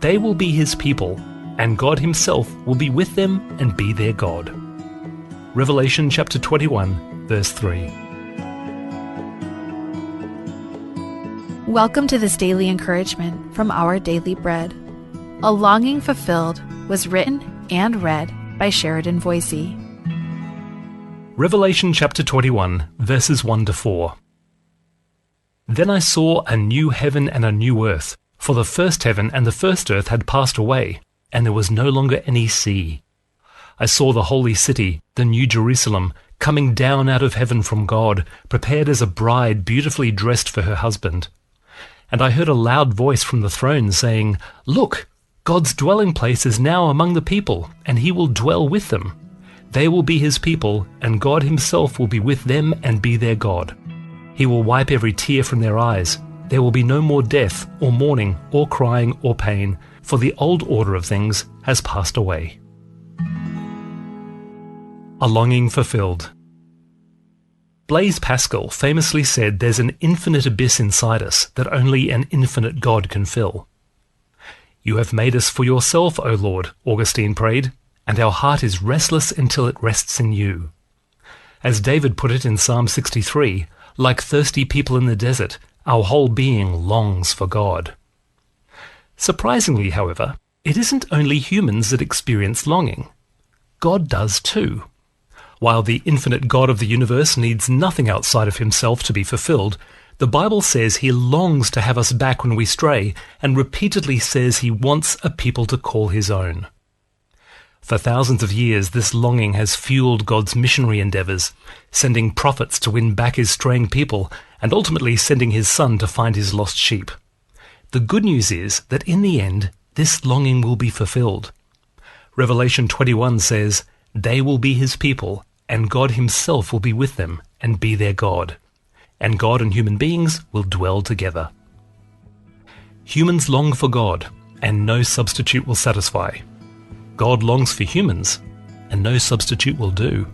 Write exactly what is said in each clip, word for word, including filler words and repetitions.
They will be his people, and God himself will be with them and be their God. Revelation chapter twenty-one, verse three. Welcome to this daily encouragement from Our Daily Bread. A Longing Fulfilled was written and read by Sheridan Voysey. Revelation chapter twenty-one, verses one to four. Then I saw a new heaven and a new earth, for the first heaven and the first earth had passed away, and there was no longer any sea. I saw the holy city, the new Jerusalem, coming down out of heaven from God, prepared as a bride beautifully dressed for her husband. And I heard a loud voice from the throne saying, "Look, God's dwelling place is now among the people, and he will dwell with them. They will be his people, and God himself will be with them and be their God. He will wipe every tear from their eyes. There will be no more death, or mourning, or crying, or pain, for the old order of things has passed away." A Longing Fulfilled. Blaise Pascal famously said, "There's an infinite abyss inside us that only an infinite God can fill." "You have made us for yourself, O Lord," Augustine prayed, "and our heart is restless until it rests in you." As David put it in Psalm sixty-three, "Like thirsty people in the desert, our whole being longs for God." Surprisingly, however, it isn't only humans that experience longing. God does too. While the infinite God of the universe needs nothing outside of himself to be fulfilled, the Bible says he longs to have us back when we stray and repeatedly says he wants a people to call his own. For thousands of years, this longing has fueled God's missionary endeavors, sending prophets to win back his straying people and ultimately sending his Son to find his lost sheep. The good news is that in the end, this longing will be fulfilled. Revelation twenty-one says, "They will be his people, and God himself will be with them and be their God. And God and human beings will dwell together." Humans long for God, and no substitute will satisfy. God longs for humans, and no substitute will do.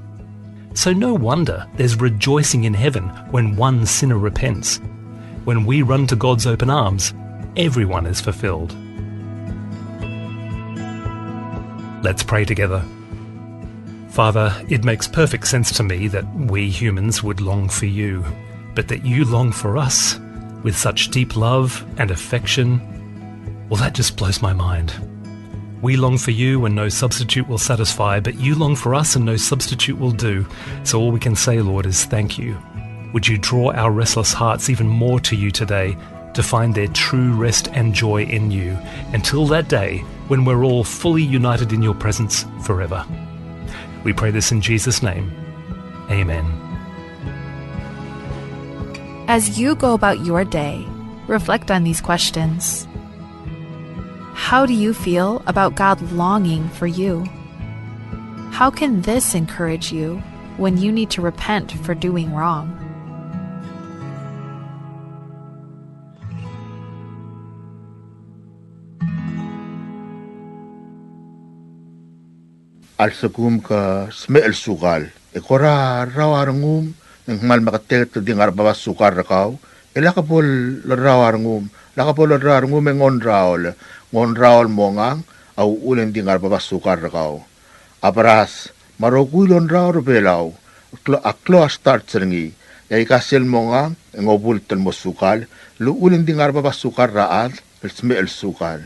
So no wonder there's rejoicing in heaven when one sinner repents. When we run to God's open arms, everyone is fulfilled. Let's pray together. Father, it makes perfect sense to me that we humans would long for you, but that you long for us with such deep love and affection, well, that just blows my mind. We long for you and no substitute will satisfy, but you long for us and no substitute will do. So all we can say, Lord, is thank you. Would you draw our restless hearts even more to you today to find their true rest and joy in you, until that day when we're all fully united in your presence forever. We pray this in Jesus' name. Amen. As you go about your day, reflect on these questions. How do you feel about God longing for you? How can this encourage you when you need to repent for doing wrong? A lsekum ke smecher el sukal, e kora rrau a rengum, e ng kmal meketeket el di ngar er a bab a sukal er kau, e lak bo lerrau a rengum, lak bo lerrau a rengum e ng ongraol, ng ongraol mongang, a uchul e ng di ngar er a bab a sukal er kau. A beras, me a rokui el ongraol er a Belau, a klo-, a klou a starch er ngii, e aika sel mongang, e ng obult el mo sukal, el uchul e ng di ngar er a bab a sukal er a chad, el smecher el sukal.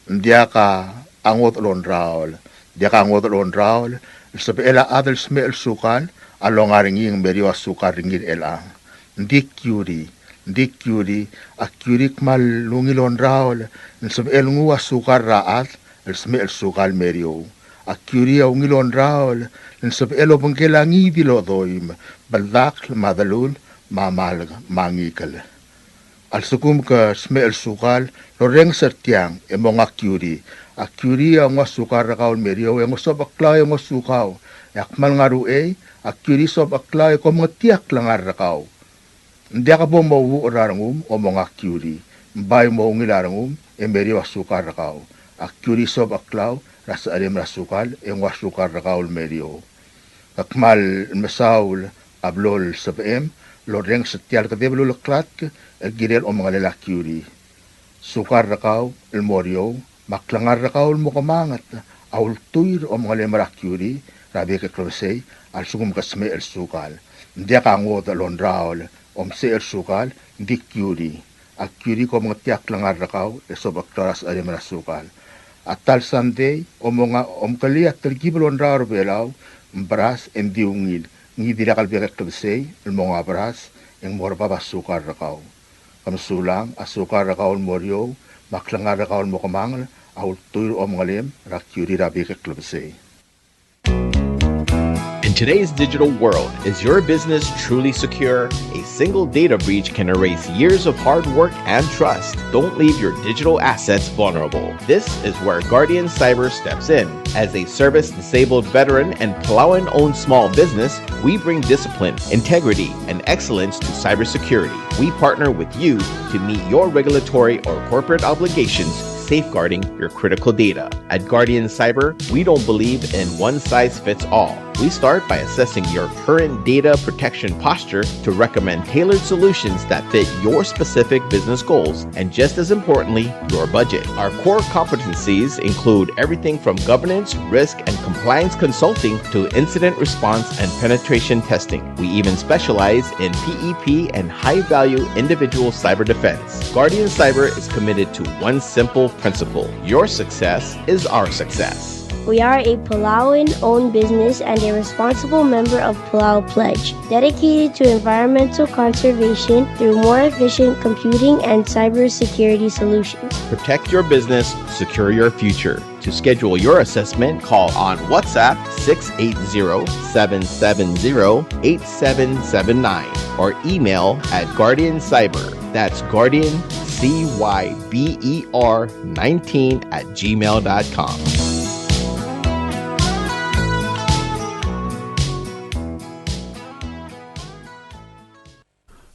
Ng diak a ngodech el ongraol, ng diak a ngodech el ongraol, el sebechel a chad el smecher el sukal, a longa er ngii e ng meriou a sukal er ngii er chelechang. Ng di kiuri, ng di kiuri, a kiuri a kmal ungil ongraol, el sebechel nguu a sukal er a chad, el smecher el sukal el meriou. A kiuri a ungil ongraol, el sebechel obengkel a ngii di el odoim, beldakl, me a delul, me a malk, me a ngikel. A lsekum ke smecher el sukal, el orrenges er tiang, e monga a kiuri. A kiuri a nguu a sukal er kau el meriou, e ng sobecheklau e ngosukau. E a kmal ngar er uchei, a kiuri sobecheklau e kom mengetakl a ngar er kau. Ng diak bo mo ucher a rengum, e monga a kiuri. Ng bai mo ungil a rengum, e meriou a sukal er kau. A kiuri sobecheklau, er a secherem er a sukal, e nguu a sukal er kau el meriou. Ke kmal mesaul a blo el sebechem, el orrenges er tia el kedeb el uleklatk, el kirel omengelel a kiuri. Sukal er kau, el mo er eou, Me a klengar er kau el mo kemanget a ultuil er a omengelem er a kiuri er a bek el klebesei a lsekum ke smecher el sukal. Ng diak a ngodech el ongraol, omsecher el sukal, ng di kiuri. A kiuri ko mengetii a klengar er kau e sobecheklau er a secherem er a sukal. A ta el sandei, omonga, omkelii a telkib el ongraol er a Belau, ng beras e ng di ungil. Ngii di lak el bek el klebesei el monga beras e ng mo er bab a sukal er kau. Ke mesulang, a sukal er kau el mo er eou, me a klengar er kau el mo kemangel, a ultuil er a omengelem er a kiuri er a bek el klebesei. In today's digital world, is your business truly secure? A single data breach can erase years of hard work and trust. Don't leave your digital assets vulnerable. This is where Guardian Cyber steps in. As a service disabled veteran and Palauan owned small business, we bring discipline, integrity, and excellence to cybersecurity. We partner with you to meet your regulatory or corporate obligations, safeguarding your critical data. At Guardian Cyber, we don't believe in one size fits all. We start by assessing your current data protection posture to recommend tailored solutions that fit your specific business goals and, just as importantly, your budget. Our core competencies include everything from governance, risk, and compliance consulting to incident response and penetration testing. We even specialize in P E P and high-value individual cyber defense. Guardian Cyber is committed to one simple principle: your success is our success. We are a Palauan owned business and a responsible member of Palau Pledge, dedicated to environmental conservation through more efficient computing and cybersecurity solutions. Protect your business, secure your future. To schedule your assessment, call on WhatsApp six eight zero, seven seven zero, eight seven seven nine or email at Guardian Cyber. That's Guardian C Y B E R nineteen at gmail dot com.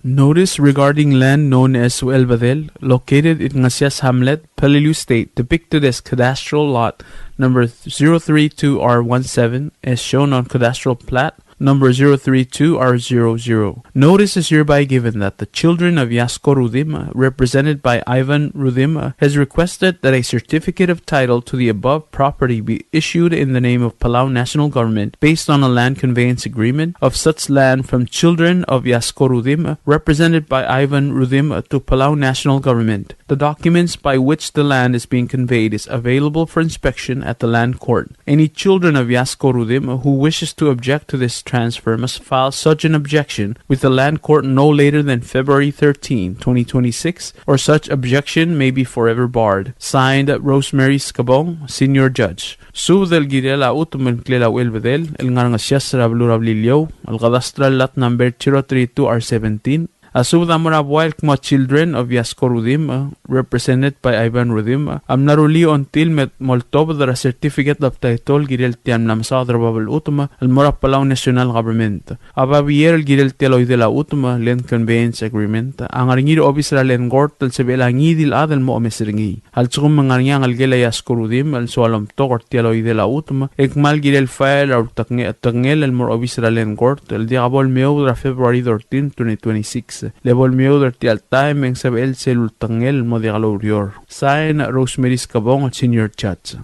Notice regarding land known as Uelbedel, located in Ngasias Hamlet, Peleliu State, depicted as cadastral lot number zero three two R one seven, as shown on cadastral plat number zero three two R zero zero. Notice is hereby given that the children of Yasko Rudimch, represented by Ivan Rudimch, has requested that a certificate of title to the above property be issued in the name of Palau National Government based on a land conveyance agreement of such land from children of Yasko Rudimch, represented by Ivan Rudimch, to Palau National Government. The documents by which the land is being conveyed is available for inspection at the Land Court. Any children of Yasko Rudimch who wishes to object to this transfer must file such an objection with the Land Court no later than February thirteen, twenty twenty-six, or such objection may be forever barred. Signed, Rosemary Skebong, Senior Judge. Subed el kirel a chutem el ngklel a Uelbedel el ngar er a Ngesias er a beluu er a Beliliou, el cadastral lot number zero three two R seventeen, a subed a mo er a buai el kmo a children of Yasko Rudimch, represented by Ivan Rudimch, a mla rullii a ongtil me moltobed er a certificate of title el kirel tia el mla mesaod er a bab el chutem el mo er a Palau National Government. A babier el kirel tia el oidel a chutem, land conveyance agreement, a ngar er ngii er a obis er a Land Court el sebechel a ngii di el chad el mo omes er ngii. A lsekum e ng ngar er ngii a ngelekel a Yasko Rudimch el soal omtok er tia el oidel a chutem, e kmal kirel file er a ulteknge-, tekngel el mo er a obis er a Land Court el diak bo lemeoud er a February thirteen, twenty twenty-six. Le bo lemeoud er tia el taem e ng sebechel sel ultekngel el mo diak loureor. Sign, Rosemary Skebong, Senior Judge.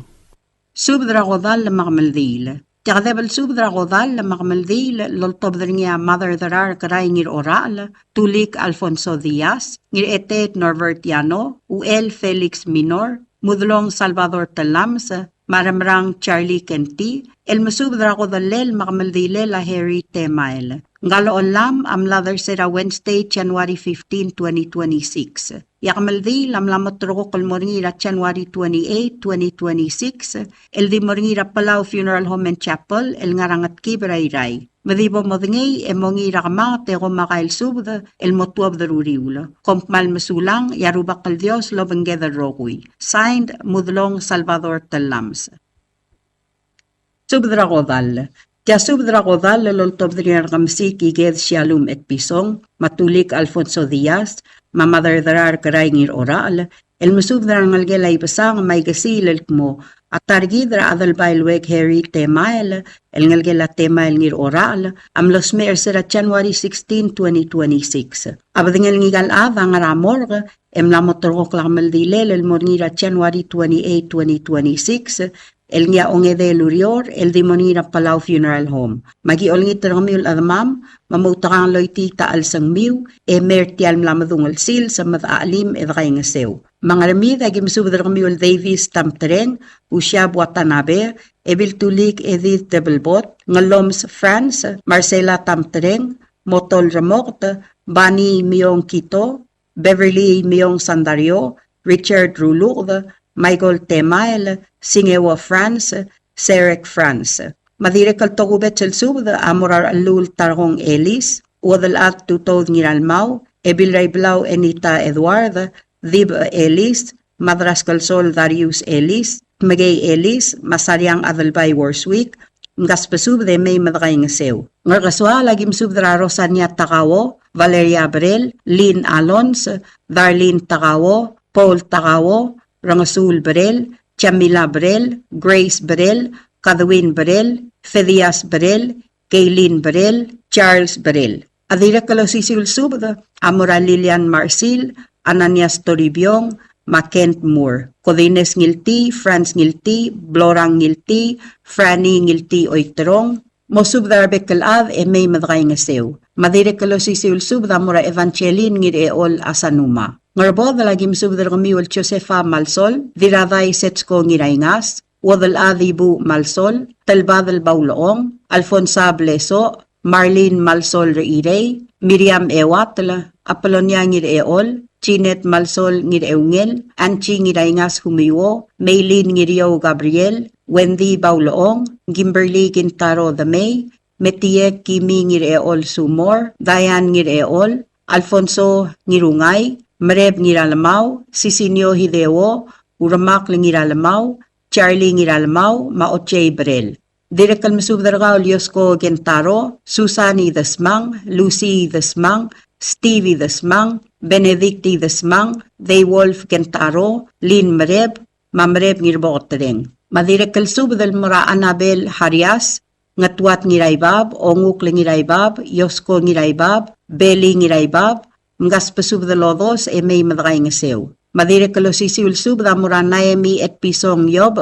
Subed er a kodall me a kemeldiil. Tia kedeb el subed er a kodall me a kemeldiil el oltobed er ngii a Mother Derar Kerai Ngirorachel, Tulik Alfonso Diaz, Ngirchetet Norbert Yano, Uchel Felix Minor, Mudelong Salvador Tellames, me a Remerang Charlie Kenti, el mesubed er a kodellel me a kemeldiilel a Harry Temael. Ngka el ollam a mlad er se er a Wednesday, January fifteen, twenty twenty-six. E a kemeldiil a mla moterekokl el mo er ngii er a January twenty-eight, twenty twenty-six, el di mo er ngii er a Palau Funeral Home and Chapel el ngar er a Ngetkib er a Irrai. Me di bo modengei e mongiil er a kemanget e kom a kael subed el mo tuobed er a uriul. Kom kmal mesulang, e a Rubak el Dios a lobengked el rokui. Signed, Mudelong Salvador Tellames. Subed er a kodall. Tia subed er a kodall el oltobed er ngii a Rekemesik Iked Shallum Etpison, me a Tulik Alfonso Diaz, me a Mother Derar Kerai Ngirorachel, el mesubed er a rengelekel a Ibesang me a Ikesiil el kmo a ta er kid er a Adelbai el Uek Harry Temael, el ngelekel a Temael Ngirorachel, a mlo smecher er se er a January sixteen, twenty twenty-six. A bedengel ngika el chad a ngar er a morgue, e mla mo terrekokl a kemeldilel el mo er ngii er a January twenty-eight, twenty twenty-six, el ngii a ongedei el ureor, el di mo er ngii er a Palau Funeral Home. Me aki olengit er kemiu el chedemam, me moutekangel el oitii a chelsengmiu, e mei er tia el mla medung el sils, me dechachelim e dekaingeseu. Me a Ngermid, aki mesubed er kemiu el Davis Tamtreng, Usiab Watanabe, Ebil Tulik Edith Debelbot, Ngeloms France, Marcela Tamtreng, Motol Remoket, Bani Miong Kito, Beverly Miong Sandario, Richard Ruluked, Michael Temael, Singeo France, Serek France. Me a dirrek el tokubets el subed a mo er a Rechellul Tarkong Elis, Uodelchad Tutoud Ngiralmau, Ebil Raiblau Enita Edward, Dib Elis, Madraskelsol Darius Elis, Tmekei Elis, me a Sariang Adelbai Worswick, mkasbesubed e mei me dekaingeseu. Ngerkesoaol, aki mesubed er a Rosania Takao, Valeria Brel, Lynn Alons, Darlene Takao, Paul Takao, Rengesul Brel, Jamila Brel, Grace Brel, Kadwin Brel, Fedias Brel, Kaylin Brel, Charles Brel. A dirrek el osisiu el subed a mo er a Lilian Marsil, Ananias Toribiong, me a Kent Moore, Kodines Ngiltii, Franz Ngiltii, Blorang Ngiltii, Franny Ngiltii Oiterong, mosubed er a rebek el chad e mei me dekaingeseu. Me a dirrek el osisiu el subed a mo er a Evangeline Ngirechol Asanuma. Ngerbodel, aki mesubed er kemiu el Josefa Malsol, Diradai Setsko Ngiraingas, Uodelchad Ibu Malsol, Telbadel Baulechong, Alfonsa Blesoch, Marlene Malsol Rechirei, Miriam Ewatel, Apolonia Ngirechol, Jeanette Malsol Ngireungel, Angie Ngiraingas Humiuo, Meilin Ngiriou Gabriel, Wendy Baulechong, Kimberly Kintaro Demei, Metiek Kimi Ngirechol Sumor, Diane Ngirechol, Alfonso Ngirungai, Mereb Ngiralemau, Sisinio Hideo, Uremakl Ngiralemau, Charlie Ngiralemau, me a Ochei Brel. Dirrek el mesubed er kau el Yosko Kentaro, Susan Idesmang, Lucy Idesmang, Steve Idesmang, Benedict Idesmang, Deiwolf Kentaro, Lynn Mereb, me a Mereb Ngirboketereng. Me a dirrek el subed el mo er a Annabel Harias, Ngetuat Ngiraibab, Ongukl Ngiraibab, Yosko Ngiraibab, Beli Ngiraibab, mkasbesubed el odos e mei me dekaingeseu. Me a dirrek el osisiu el subed a mo er a Naemi Etpison Iob,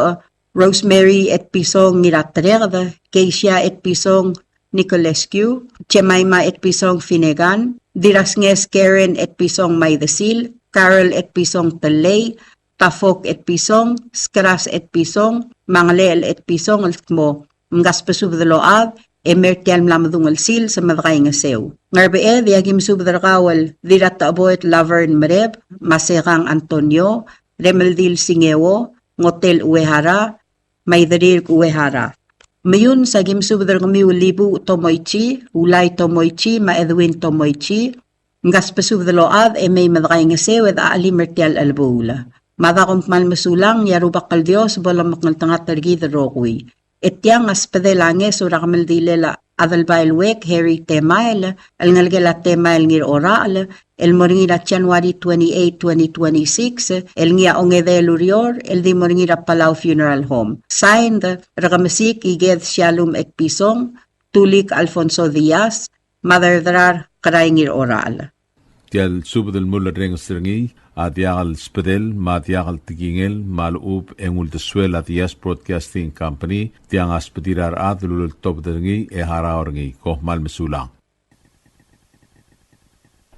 Rosemary Etpison Ngiratereked, Keisia Etpison Nicolescu, Jemima Etpison Finnegan, Dirasnges Karen Etpison Maidesil, Carol Etpison Telei, Tafok Etpison, Skras Etpison, me a Ngelechel Etpison el kmo mkasbesubed el ochad, e mei er tia el mla medung el sils me dekaingeseu. Ngerbeched, e aki mesubed er kau el Dirratecheboet Laverne Mereb, me a Sekang Antonio, Remeldil Singeo, Ngotel Uehara, me a Iderirk Uehara. Meyuns, aki mesubed er kemiu el Ibuuch Tomoichi, Ulai Tomoichi, me a Edwin Tomoichi, mkasbesubed el ochad e mei me dekaingeseu e dechachelim er tia el chelebuul. Me a da kom kmal mesulang, e a Rubak el Dios bo lomekngeltengat er kid el rokui. E tiang a sbedel a ngeso er a kemeldilel a Adelbai el Uek Harry Temael, el ngelekel a Temael Ngirorachel, el mo er ngii er a January twenty-eight, twenty twenty-six, el ngii a ongedei el ureor, el di mo er ngii er a Palau Funeral Home. Signed, Rekemesik Iked Shallum Etpison, Tulik Alfonso Diaz, me a Derderar Kerai Ngirorachel. Tia el subed el mulerrenges er ngii a diak el sbedel me a diak el tekingel me a lechub e ng uldesuel a Diaz Broadcasting Company, tiang a sbedir a rechad el uleltobed er ngii e harau er ngii. Kom kmal mesulang.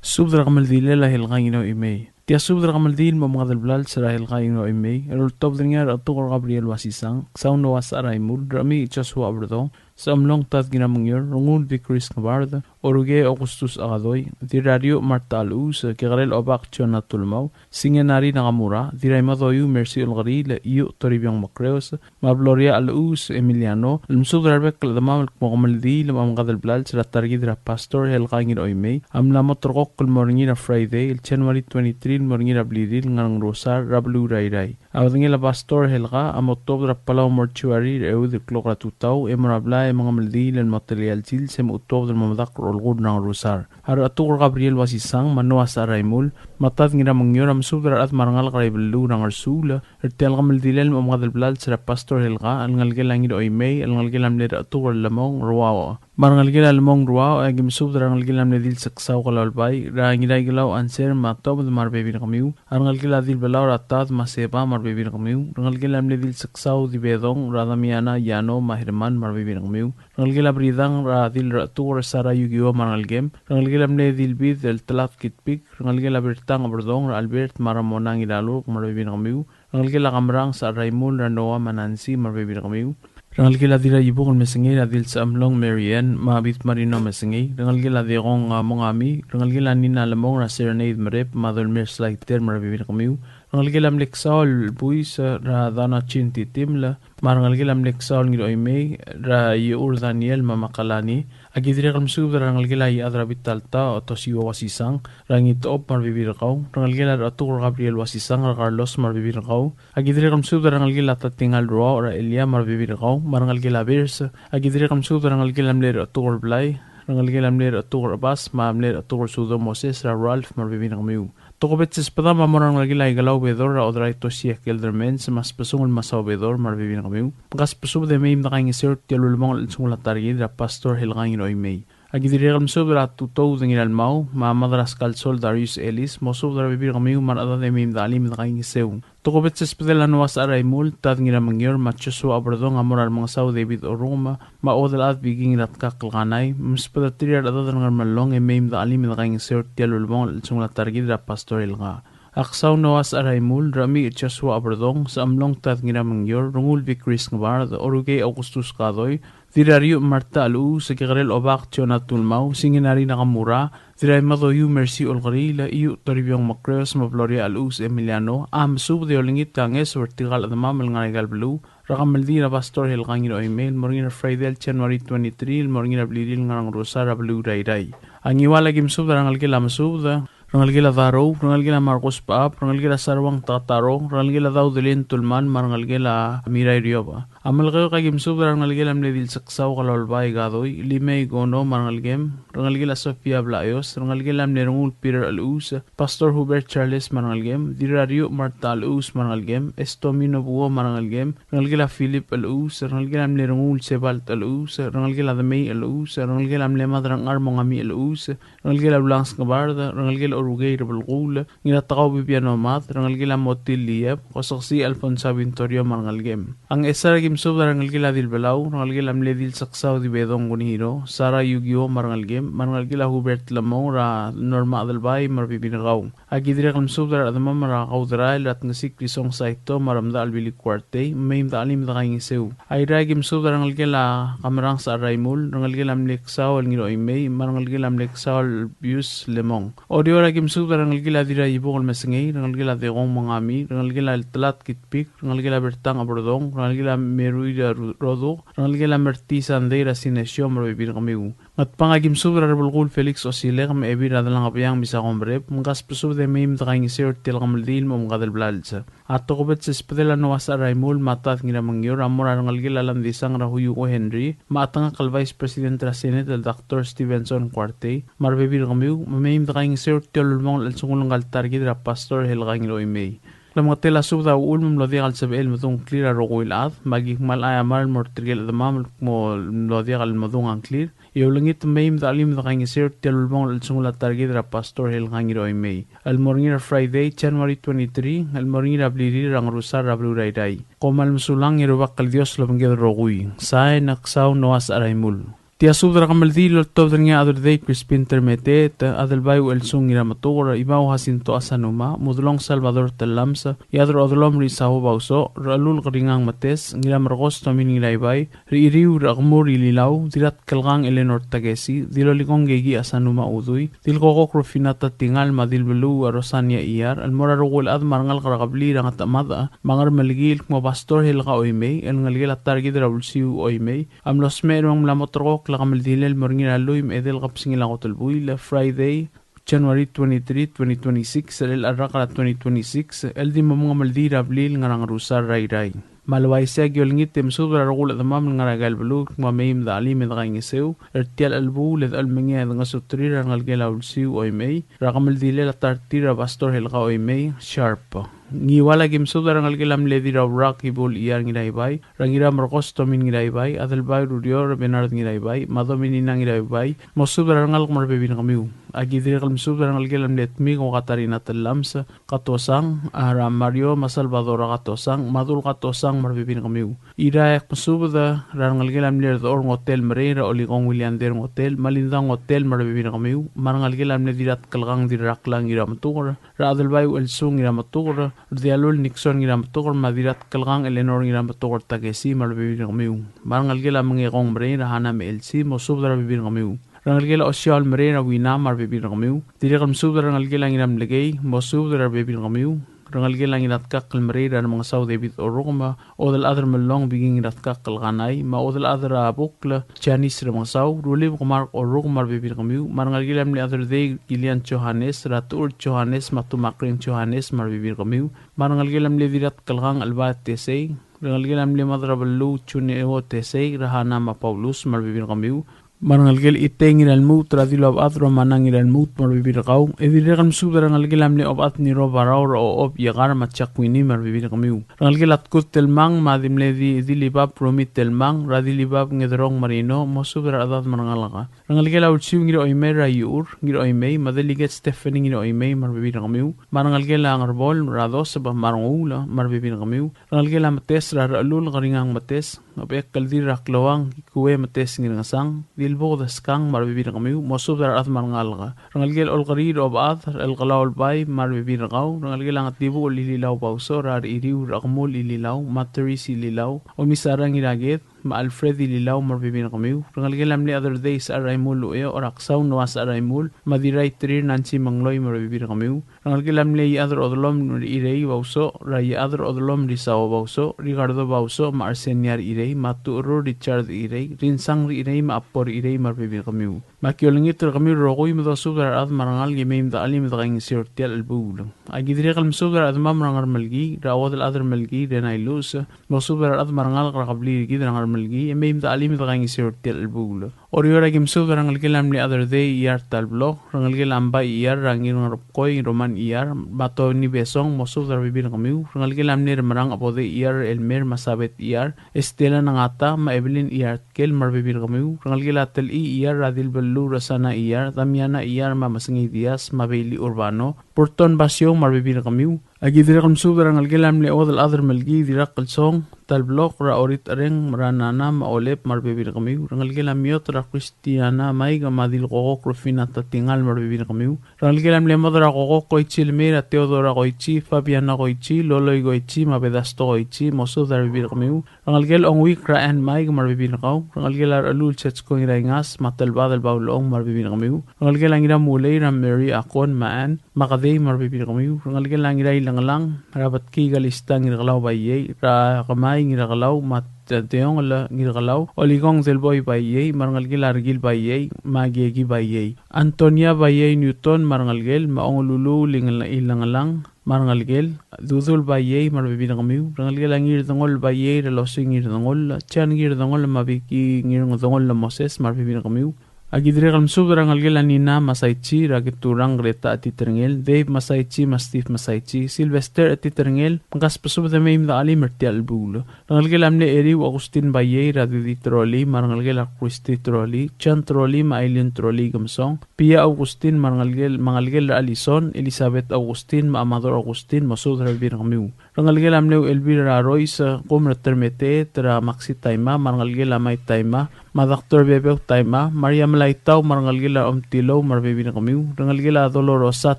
Subed er a kemeldilel a Helga Ngirnoimei. Tia subed er a kemeldiil me a omengades el blals er a Helga Ngirnoimei, el uleltobed er ngii a Rechetuker Gabriel Wasisang, Ksau Noah Saraimul, Rechemiich Joshua Oberdong, Sechemlong Tad Ngiramengior, Rengulbai Chris Ngebard, Oruke Augustus Akadoi, Dirrariuch Martha Alus, Kekerel Obak Jonah Tulmau, Singenari Nakamura, Dirraimadoiu Mercy Olkeriil, Iuch Toribiong Mokreos, me a Gloria Alus Emiliano, el mesubed er a rebek el chedemam el kmo kemeldiil me a omengades el blals er a ta er kid er a Pastor Helga Ngirnoimei, a mla mo terrekokl el mo er ngii er a Friday, el January twenty-three, el mo er ngii er a blirir el ngar er a Ngerusar er a beluu er a Irrai. A bedengel a Pastor Helga a mo tuobed er a Palau Mortuary er a euid el klok er a tutau e mo er a blai e mengemeldiil el mo telia el sils e mo tuobed el mo medakl er a olkul er a Ngerusar. A Rechetuker Gabriel Uasisang me a Noah Secharaimul me a Tad Ngiramengior a mesubed er a rechad me a rengalek er a Ibeluu er a Ngersuul er tia el kemeldilel me a omengadel blals er a Pastor Helga el ngelekel a Ngiroimei el ngelekel a mle Rechetuker Lemong Ruau. Me a rengelekel a Lemong Ruau, e aki mesubed er a rengelekel a mle Dilseksau Kalaulbai, er a Ngiraikelau Anser me a Tobed me a rebebil er kemiu, a rengelekel a Dilbelau er a Tad me a Seba me a rebebil er kemiu, rengelekel a mle Dilseksau Dibedong, er a Damiana Iano me a Herman me a rebebil er kemiu, rengelekel a Bridang er a Dilrechetuker Sara Yukio me a rengelekem, rengelekel a mle Dilbid el Telat Kitpik, rengelekel a Birtang Oberdong er a Albert me a Ramona Ngiralurk me a rebebil er kemiu, rengelekel a Kamerang Secharaimul er a Noah me a Nancy me a rebebil er kemiu, rengelekel a Dirraibuk el Mesengei er a Dilsechamlong Mary Ann me a Bid Marino Mesengei, rengelekel a Dekong, a, Mongami, rengelekel a Nina Lemong er a Serenade Merep me a Dolmers Laiter me a rebebil er kemiu, rengelekel a mle Ksau el Buis er a Dana Chin Titiml, me a rengelekel a mle Ksau el Ngiroimei er a Iechur Daniel me a Makalani. Aki dirrek el mesubed er a rengelekel a Iechad er a Bitalta Otosiua Uasisang er a Ngitechob me a rebebil er kau, rengelekel a Rechetuker Gabriel Uasisang er a Carlos me a rebebil er kau. Aki dirrek el mesubed er a rengelekel a Tatingal Ruau er a Elia me a rebebil er kau me a rengelekel a Birs. Aki dirrek el mesubed er a rengelekel a mle Rechetuker Blai, rengelekel a mle Rechetuker Chebas me a mle Rechetuker Sudo Moses er a Ralph me a rebebil er kemiu. Tokubets el sbedam a mo er a rengelekel a Ikelau Bedor er a Odrai Tosia Keldermans me a Sbesungel Masau Bedor me a rebebil er kemiu. Mkasbesubed e mei me dekaingeseu er tia el ulebongel el chelsengul a ta er kid er a Pastor Helga Ngiroimei. Aki dirrek el mesubed er a Tutoud Ngiralmau me a Madraskalsol Darius Ellis, mosubed er a rebebil er kemiu me a rechedad e mei me dechelim e dekaingeseu. Tokubets el sbedel a Noah Secharaimul, Tad Ngiramengior me a Joshua Oberdong a mo er a Remengesau David Orrukem me a Uodelchad Biking er a Tkakl Kanai, me msbedeterir a rechedad er a Ngermelong e mei me dechelim e dekaingeseu er tia el ulebongel el chelsengul a ta er kid er a Pastor Helga. A Ksau Noah Secharaimul, Rechemiich Joshua Oberdong, Sechemlong Tad Ngiramengior, Rengul Bikris Ngebard, Orukei Augustus Kadoi, Dirrariuch Marta Chelechus, Kekerel Obak Jonah Tulmau, Singenari Nakamura, Dirraimedoiu Mercy Olkeriil, Iuch Toribiong Mekreos, me a Gloria Chelechus Emiliano, a mesubed e olengit a ngeso er tirka el chedemam el ngar er aika el beluu er a kemeldiil er a Pastor Helga Ngiroimei el mo er ngii er a Friday el January twenty-three el mo er ngii er a blirir el ngar er a Ngerusar er a beluu er a Irrai. A Ngiwal aki mesubed er a rengelekel a Mesubed, rengelekel a Darou, rengelekel a Markus Bechab, rengelekel a Saruang Takataro, rengelekel a Daudelen Tulman, me a rengelekel a Mirai Rioba. A Melekeok aki mesubed er a rengelekel a mle Dilseksau Kalaulbai Kadoi, Limei Kono me a rengelekem, rengelekel a Sofia Blaios, rengelekel a mle Rengul Peter Chelechus, Pastor Hubert Charles me a rengelekem, Dirrariuch Marta Chelechus me a rengelekem, Estomino Buo me a rengelekem, rengelekel a Philip Chelechus, rengelekel a mle Rengul Sebalt Chelechus, rengelekel a Demei Chelechus, rengelekel a mle Madrangchar Mongami Chelechus, rengelekel a Ulangs Ngebard, rengelekel a Orukei Rebelkuul, Ngiratekau Bibiano Mad, rengelekel a Motil Lieb, Koseksii Alfonsa Vintorio me a rengelekem. A Ngchesar aki mesubed er a rengelekel a Dilbelau, rengelekel a mle Dilseksau Dibedong Kunihiro, Sara Yukio me a rengelekem, me a rengelekel a Hubert Lemong er a Norma Adelbai me a rebebil er kau. Aki dirrek el mesubed er a rechedemam er a Kauderael er a Tngesik Risong Saito me a Remdachel Billy Kuartei, mei me dechelim e dekaingeseu. A Irrai aki mesubed er a rengelekel a Kamerang Secharaimul, rengelekel a mle Ksau el Ngiroimei, me a rengelekel a mle Ksau el Bius Lemong. Oreor aki mesubed er a rengelekel a Dirraibuk el Mesengei, rengelekel a Dekong Mongami, rengelekel a Telat Kitpik, rengelekel a Bertang Oberdong, rengelekel a Merui er a Ru-, Roduk, rengelekel a Merti Sandei er a Sinesio me a rebebil er kemiu. Ngatpang aki mesubed er a Rebelkuul Felix Osilek me a Ebil er a Delangebiang Misako Merep, mkasbesubed e mei me dekaingeseu er tia el kemeldiil me a omengadel blals. A tokubets el sbedel a Noah Secharaimul me a Tad Ngiramengior a mo er a rengelekel a Landisang er a Huyuko Henry, me a chetengakl el Vice President er a Senate el Doctor Stevenson Kuartei, me a rebebil er kemiu, me mei me dekaingeseu er tia el ulebongel el chelsengul ngka el ta er kid er a Pastor Helga Ngiroimei. Klemengetel a subed a uchul me mlo diak el sebechel el medung a ngklir a rokui el chad, me aki kmal aiamar el mo er tirke el chedemam el kmo mlo diak el medung a ngklir, e olengit mei me dechelim e dekaingeseu er tia el ulebongel el chelsengul a ta er kid er a Pastor Helga Ngiroimei el mo er ngii er a Friday, January twenty-three, el mo er ngii er a blirir er a Ngerusar er a beluu er a Irrai. Kom kmal mesulang e a Rubak el Dios lobengked el rokui. Sain, a Ksau Noah Secharaimul. Tia subed er a kemeldiil el oltobed er ngii a Aderdei Crispin Termeteet, Adelbai Uchelsung Ngirametuker, Ibau Jacinto Asanuma, Mudelong Salvador Tellames, Iechad er a Odelom er a Isao Bausoch, Rechelulk Ringang Metes, Ngiramerkos Tomin Ngiraibai, Rechiriu er a Kemur Ililau, Dirratkelkang Eleanor Takesi, Dilolikong Keiki Asanuma Udui, Dilkokok Rufina Tatingal me a Dilbeluu a Rosania Iyar, el mo er a rokui el chad me a rengalek er a kebliil er a Ngetechemad me a Ngermelkii el kmo Pastor Helga Oimei, el ngelekel a ta er kid er a Ulsiu Oimei, a mlo smecher me ng mla moterekokl a kemeldilel el mo er ngii er a lluich me a edei el kebesengil a kot el buil, Friday, January twenty-three, twenty twenty-six, er chelecha el rak er a twenty twenty-six, el di mo mengemeldiil er a blil el ngar er a Ngerusar er a Irrai. Me a le uaisei e aki olengit e mesubed er a rokui el chedemam el ngar er aika el beluu, me mei me dechelim e dekaingeseu er tia el chelebuul e de mengiil e dengesuterir a rengelekel a Ulsiu Oimei, er a kemeldilel a ta er tir a Pastor Helga Oimei Sharp. Ngiual, aki mesubed er a rengelekel a mle Dirraurak Ibul Iyar Ngiraibai, er a Ngiramerkos Tomin Ngiraibai, Adelbai Rurior Bernard Ngiraibai, me a Dominina Ngiraibai, mosubed er a rengalek me a rebebil er kemiu. Aki dirrek el mesubed er a rengelekel a mle Tmiko Katarina Tellames Katosang, a, er a Mario me a Salvador Katosang, me a Dul Katosang me a rebebil er kemiu. Irrai, ak mesubed er a rengelekel a mle Rdechor Ngotel Merei, er a Olikong Williander Ngotel, me a Linda Ngotel me a rebebil er kemiu, me a rengelekel a mle Dirratkelkang Dirraklang Ngirametuker, er a Adelbai Uelsung Ngirametuker, er a Dialul Nixon Ngirametuker, me a Dirratkelkang Eleanor Ngirametuker Takesi me a rebebil er kemiu. Me a rengelekel a Mengekong Merei, er a Hana me a Elsie, mosubed er a rebebil er kemiu. Rengelekel a Osiaol Merei, er a Wina me a rebebil er kemiu. Dirrek el mesubed er a rengelekel a Ngiramlekei, mosubed er a rebebil er kemiu. Rengelekel a Ngiratkakl Merei, er a Remengesau David Oruk, me a Odelchad er a Mellong Biking Ngiratkakl Kanai, me a Odelchad er a Bukl Janis Remengesau, Rulib Kemark Oruk me a rebebil er kemiu. Me a rengelekel a mle Chad er a Dei Kilian Johannes, er a Tuchur Johannes, me a Tumakring Johannes me a rebebil er kemiu. Me a rengelekel a mle Dirratkelkang Elbaet Tesei, rengelekel a mle Mad er a Beluu Juneo Tesei, er a Hana me a Paulus me a rebebil er kemiu. Me a rengelekel Itei Ngiralmuut, er a Dilobechad Romana Ngiralmuut me a rebebil er kau. E dirrek el mesubed er a rengelekel a mle Obechad Niro Barau, er a Ochob Iekar me a Jack Winnie me a rebebil er kemiu. Rengelekel a Tkud Telmang me a di mle di, Dilibab Romi Telmang, er a Dilibab Ngederong Marino, mosubed er a rechedad me a rengalek. Rengelekel a Ulsiu Ngiroimei, er a Iur Ngiroimei, me a Delegate Stephanie Ngiroimei me a rebebil er kemiu. Me a rengelekel a Ngerbol, er a Doseb me a Renguul me a rebebil er kemiu. Rengelekel a Metes, er a Rechelul Keringang Metes, Obechekldil er a Kloang Kikue Metes Ngirngesang, Dilbuked Skang me a rebebil er kemiu, mosubed er a rechad me a rengalek. Rengelekel Olkeriil er a Obechad, er a Chelkelau Olbai me a rebebil er kau. Rengelekel a Ngetibuchel Ililau Bausoch, er a Rechiriu er a Kemul Ililau, me a Teris Ililau, Omisarang Iraked, me a Alfred Ililau me a rebebil er kemiu. Rengelekel a mle Chad er a Dei Secharaimul Ucheo, er a Ksau Noah Secharaimul, me a Dirraiterir Nancy Mengloi me a rebebil er kemiu. Rengelekel a mle Iechad er a Odelom er a Irei Bausoch, er a Iechad er a Odelom er a Isao Bausoch, Ricardo Bausoch, me a Arsenia er a Irei, me a Tucherur Richard er a Irei, Rinsang er a Irei, me a Apor er a Irei me a rebebil er kemiu. Me aki olengit er kemiu el rokui me dosubed er a rechad me a rengalek e mei me dechelim e dekaingeseu er tia el chelebuul. Aki dirrek el mesubed er a rechedemam er a Ngermelkii, er a Uodelchad er a Melkii, er a Nailus, mosubed er a rechad me a rengalek er a kebliil er kid er a Ngermelkii, e mei me dechelim e dekaingeseu er tia el chelebuul. Oreor, aki mesubed er a rengelekel a mle Chad er a Dei Iyar Talblok, rengelekel a Mbai Iyar, er a Ngirngerebkoi Roman Iyar, me a Tony Besong, mosubed er a rebebil er kemiu, rengelekel a mle Remerang Obodei Iyar, Elmer me a Sabet Iyar, Estela Nangata, me a Evelyn Iyar Tkel me a rebebil er kemiu, rengelekel a Telchii Iyar, er a Dilbeluu Rosana Iyar, Damiana Iyar, me a Mesengei Diaz, me a Bailey Urbano, Burton Basiong me a rebebil er kemiu. Aki dirrek el mesubed er a rengelekel a mle Uodelchad er a Melkii Dirraklsong Talblok, er a Orit Chereng, er a Nana me a Olep me a rebebil er kemiu. Rengelekel a Miot, er a Christiana Maik me a Dilkokok Rufina Tatingal me a rebebil er kemiu. Rengelekel a mle Mad er a Kokok Koichi Lemei, er a Theodora Koichi, Fabiana Koichi, Loloi Koichi me a Bedasto Koichi, mosubed er a rebebil er kemiu. Rengelekel Onguik, er a Ann Maik me a rebebil er kau. Rengelekel a Rechelul Setsko Ngiraingas me a Telbadel Baulechong me a rebebil er kemiu. Rengelekel a Ngiramulei, er a Mary Akon me a Ann me a Kedei me a rebebil er kemiu. Rengelekel a Ngirailengelang, er a Betkii Kalista Ngirkelau Baiei, er a Kemai Ngirkelau me a Teongel Ngirkelau, Olikong Delboi Baiei, me a rengelekel a Rekil Baiei me a Kieki Baiei, Antonia Baiei Newton me a rengelekel, me a Ongelulu Ilengelang me a rengelekel, Dudul Baiei me a rebebil er kemiu. Rengelekel a Ngirdengoll Baiei, er a Losui Ngirdengoll, Jan Ngirdengoll me a Biki Ngirdengoll Moses me a rebebil er kemiu. Aki dirrek el mesubed er a rengelekel a Nina Masaichi, er a Keturang Greta Etiterngel, Dave Masaichi me a Steve Masaichi, Sylvester Etiterngel, me kasbesubed e mei me dechelim er tia el chelebuul. Rengelekel a mle Eriu Augustin Baiei, er a Didi Troli me a rengelekel a Christy Troli, John Troli me a Aileen Troli Kemesong, Pia Augustin me a rengelekel, me a ngelekel er a Alison, Elizabeth Augustin me a Amador Augustin, mosubed er a rebebil er kemiu. Rengelekel a mle Uchelbil er a Rois, Kumer Termeteet, er a Maxi Taima me a rengelekel a Mai Taima, me a Doctor Bebeu Taima, Maria Melaitau me a rengelekel a Omtilou me a rebebil er kemiu. Rengelekel a Dolorosa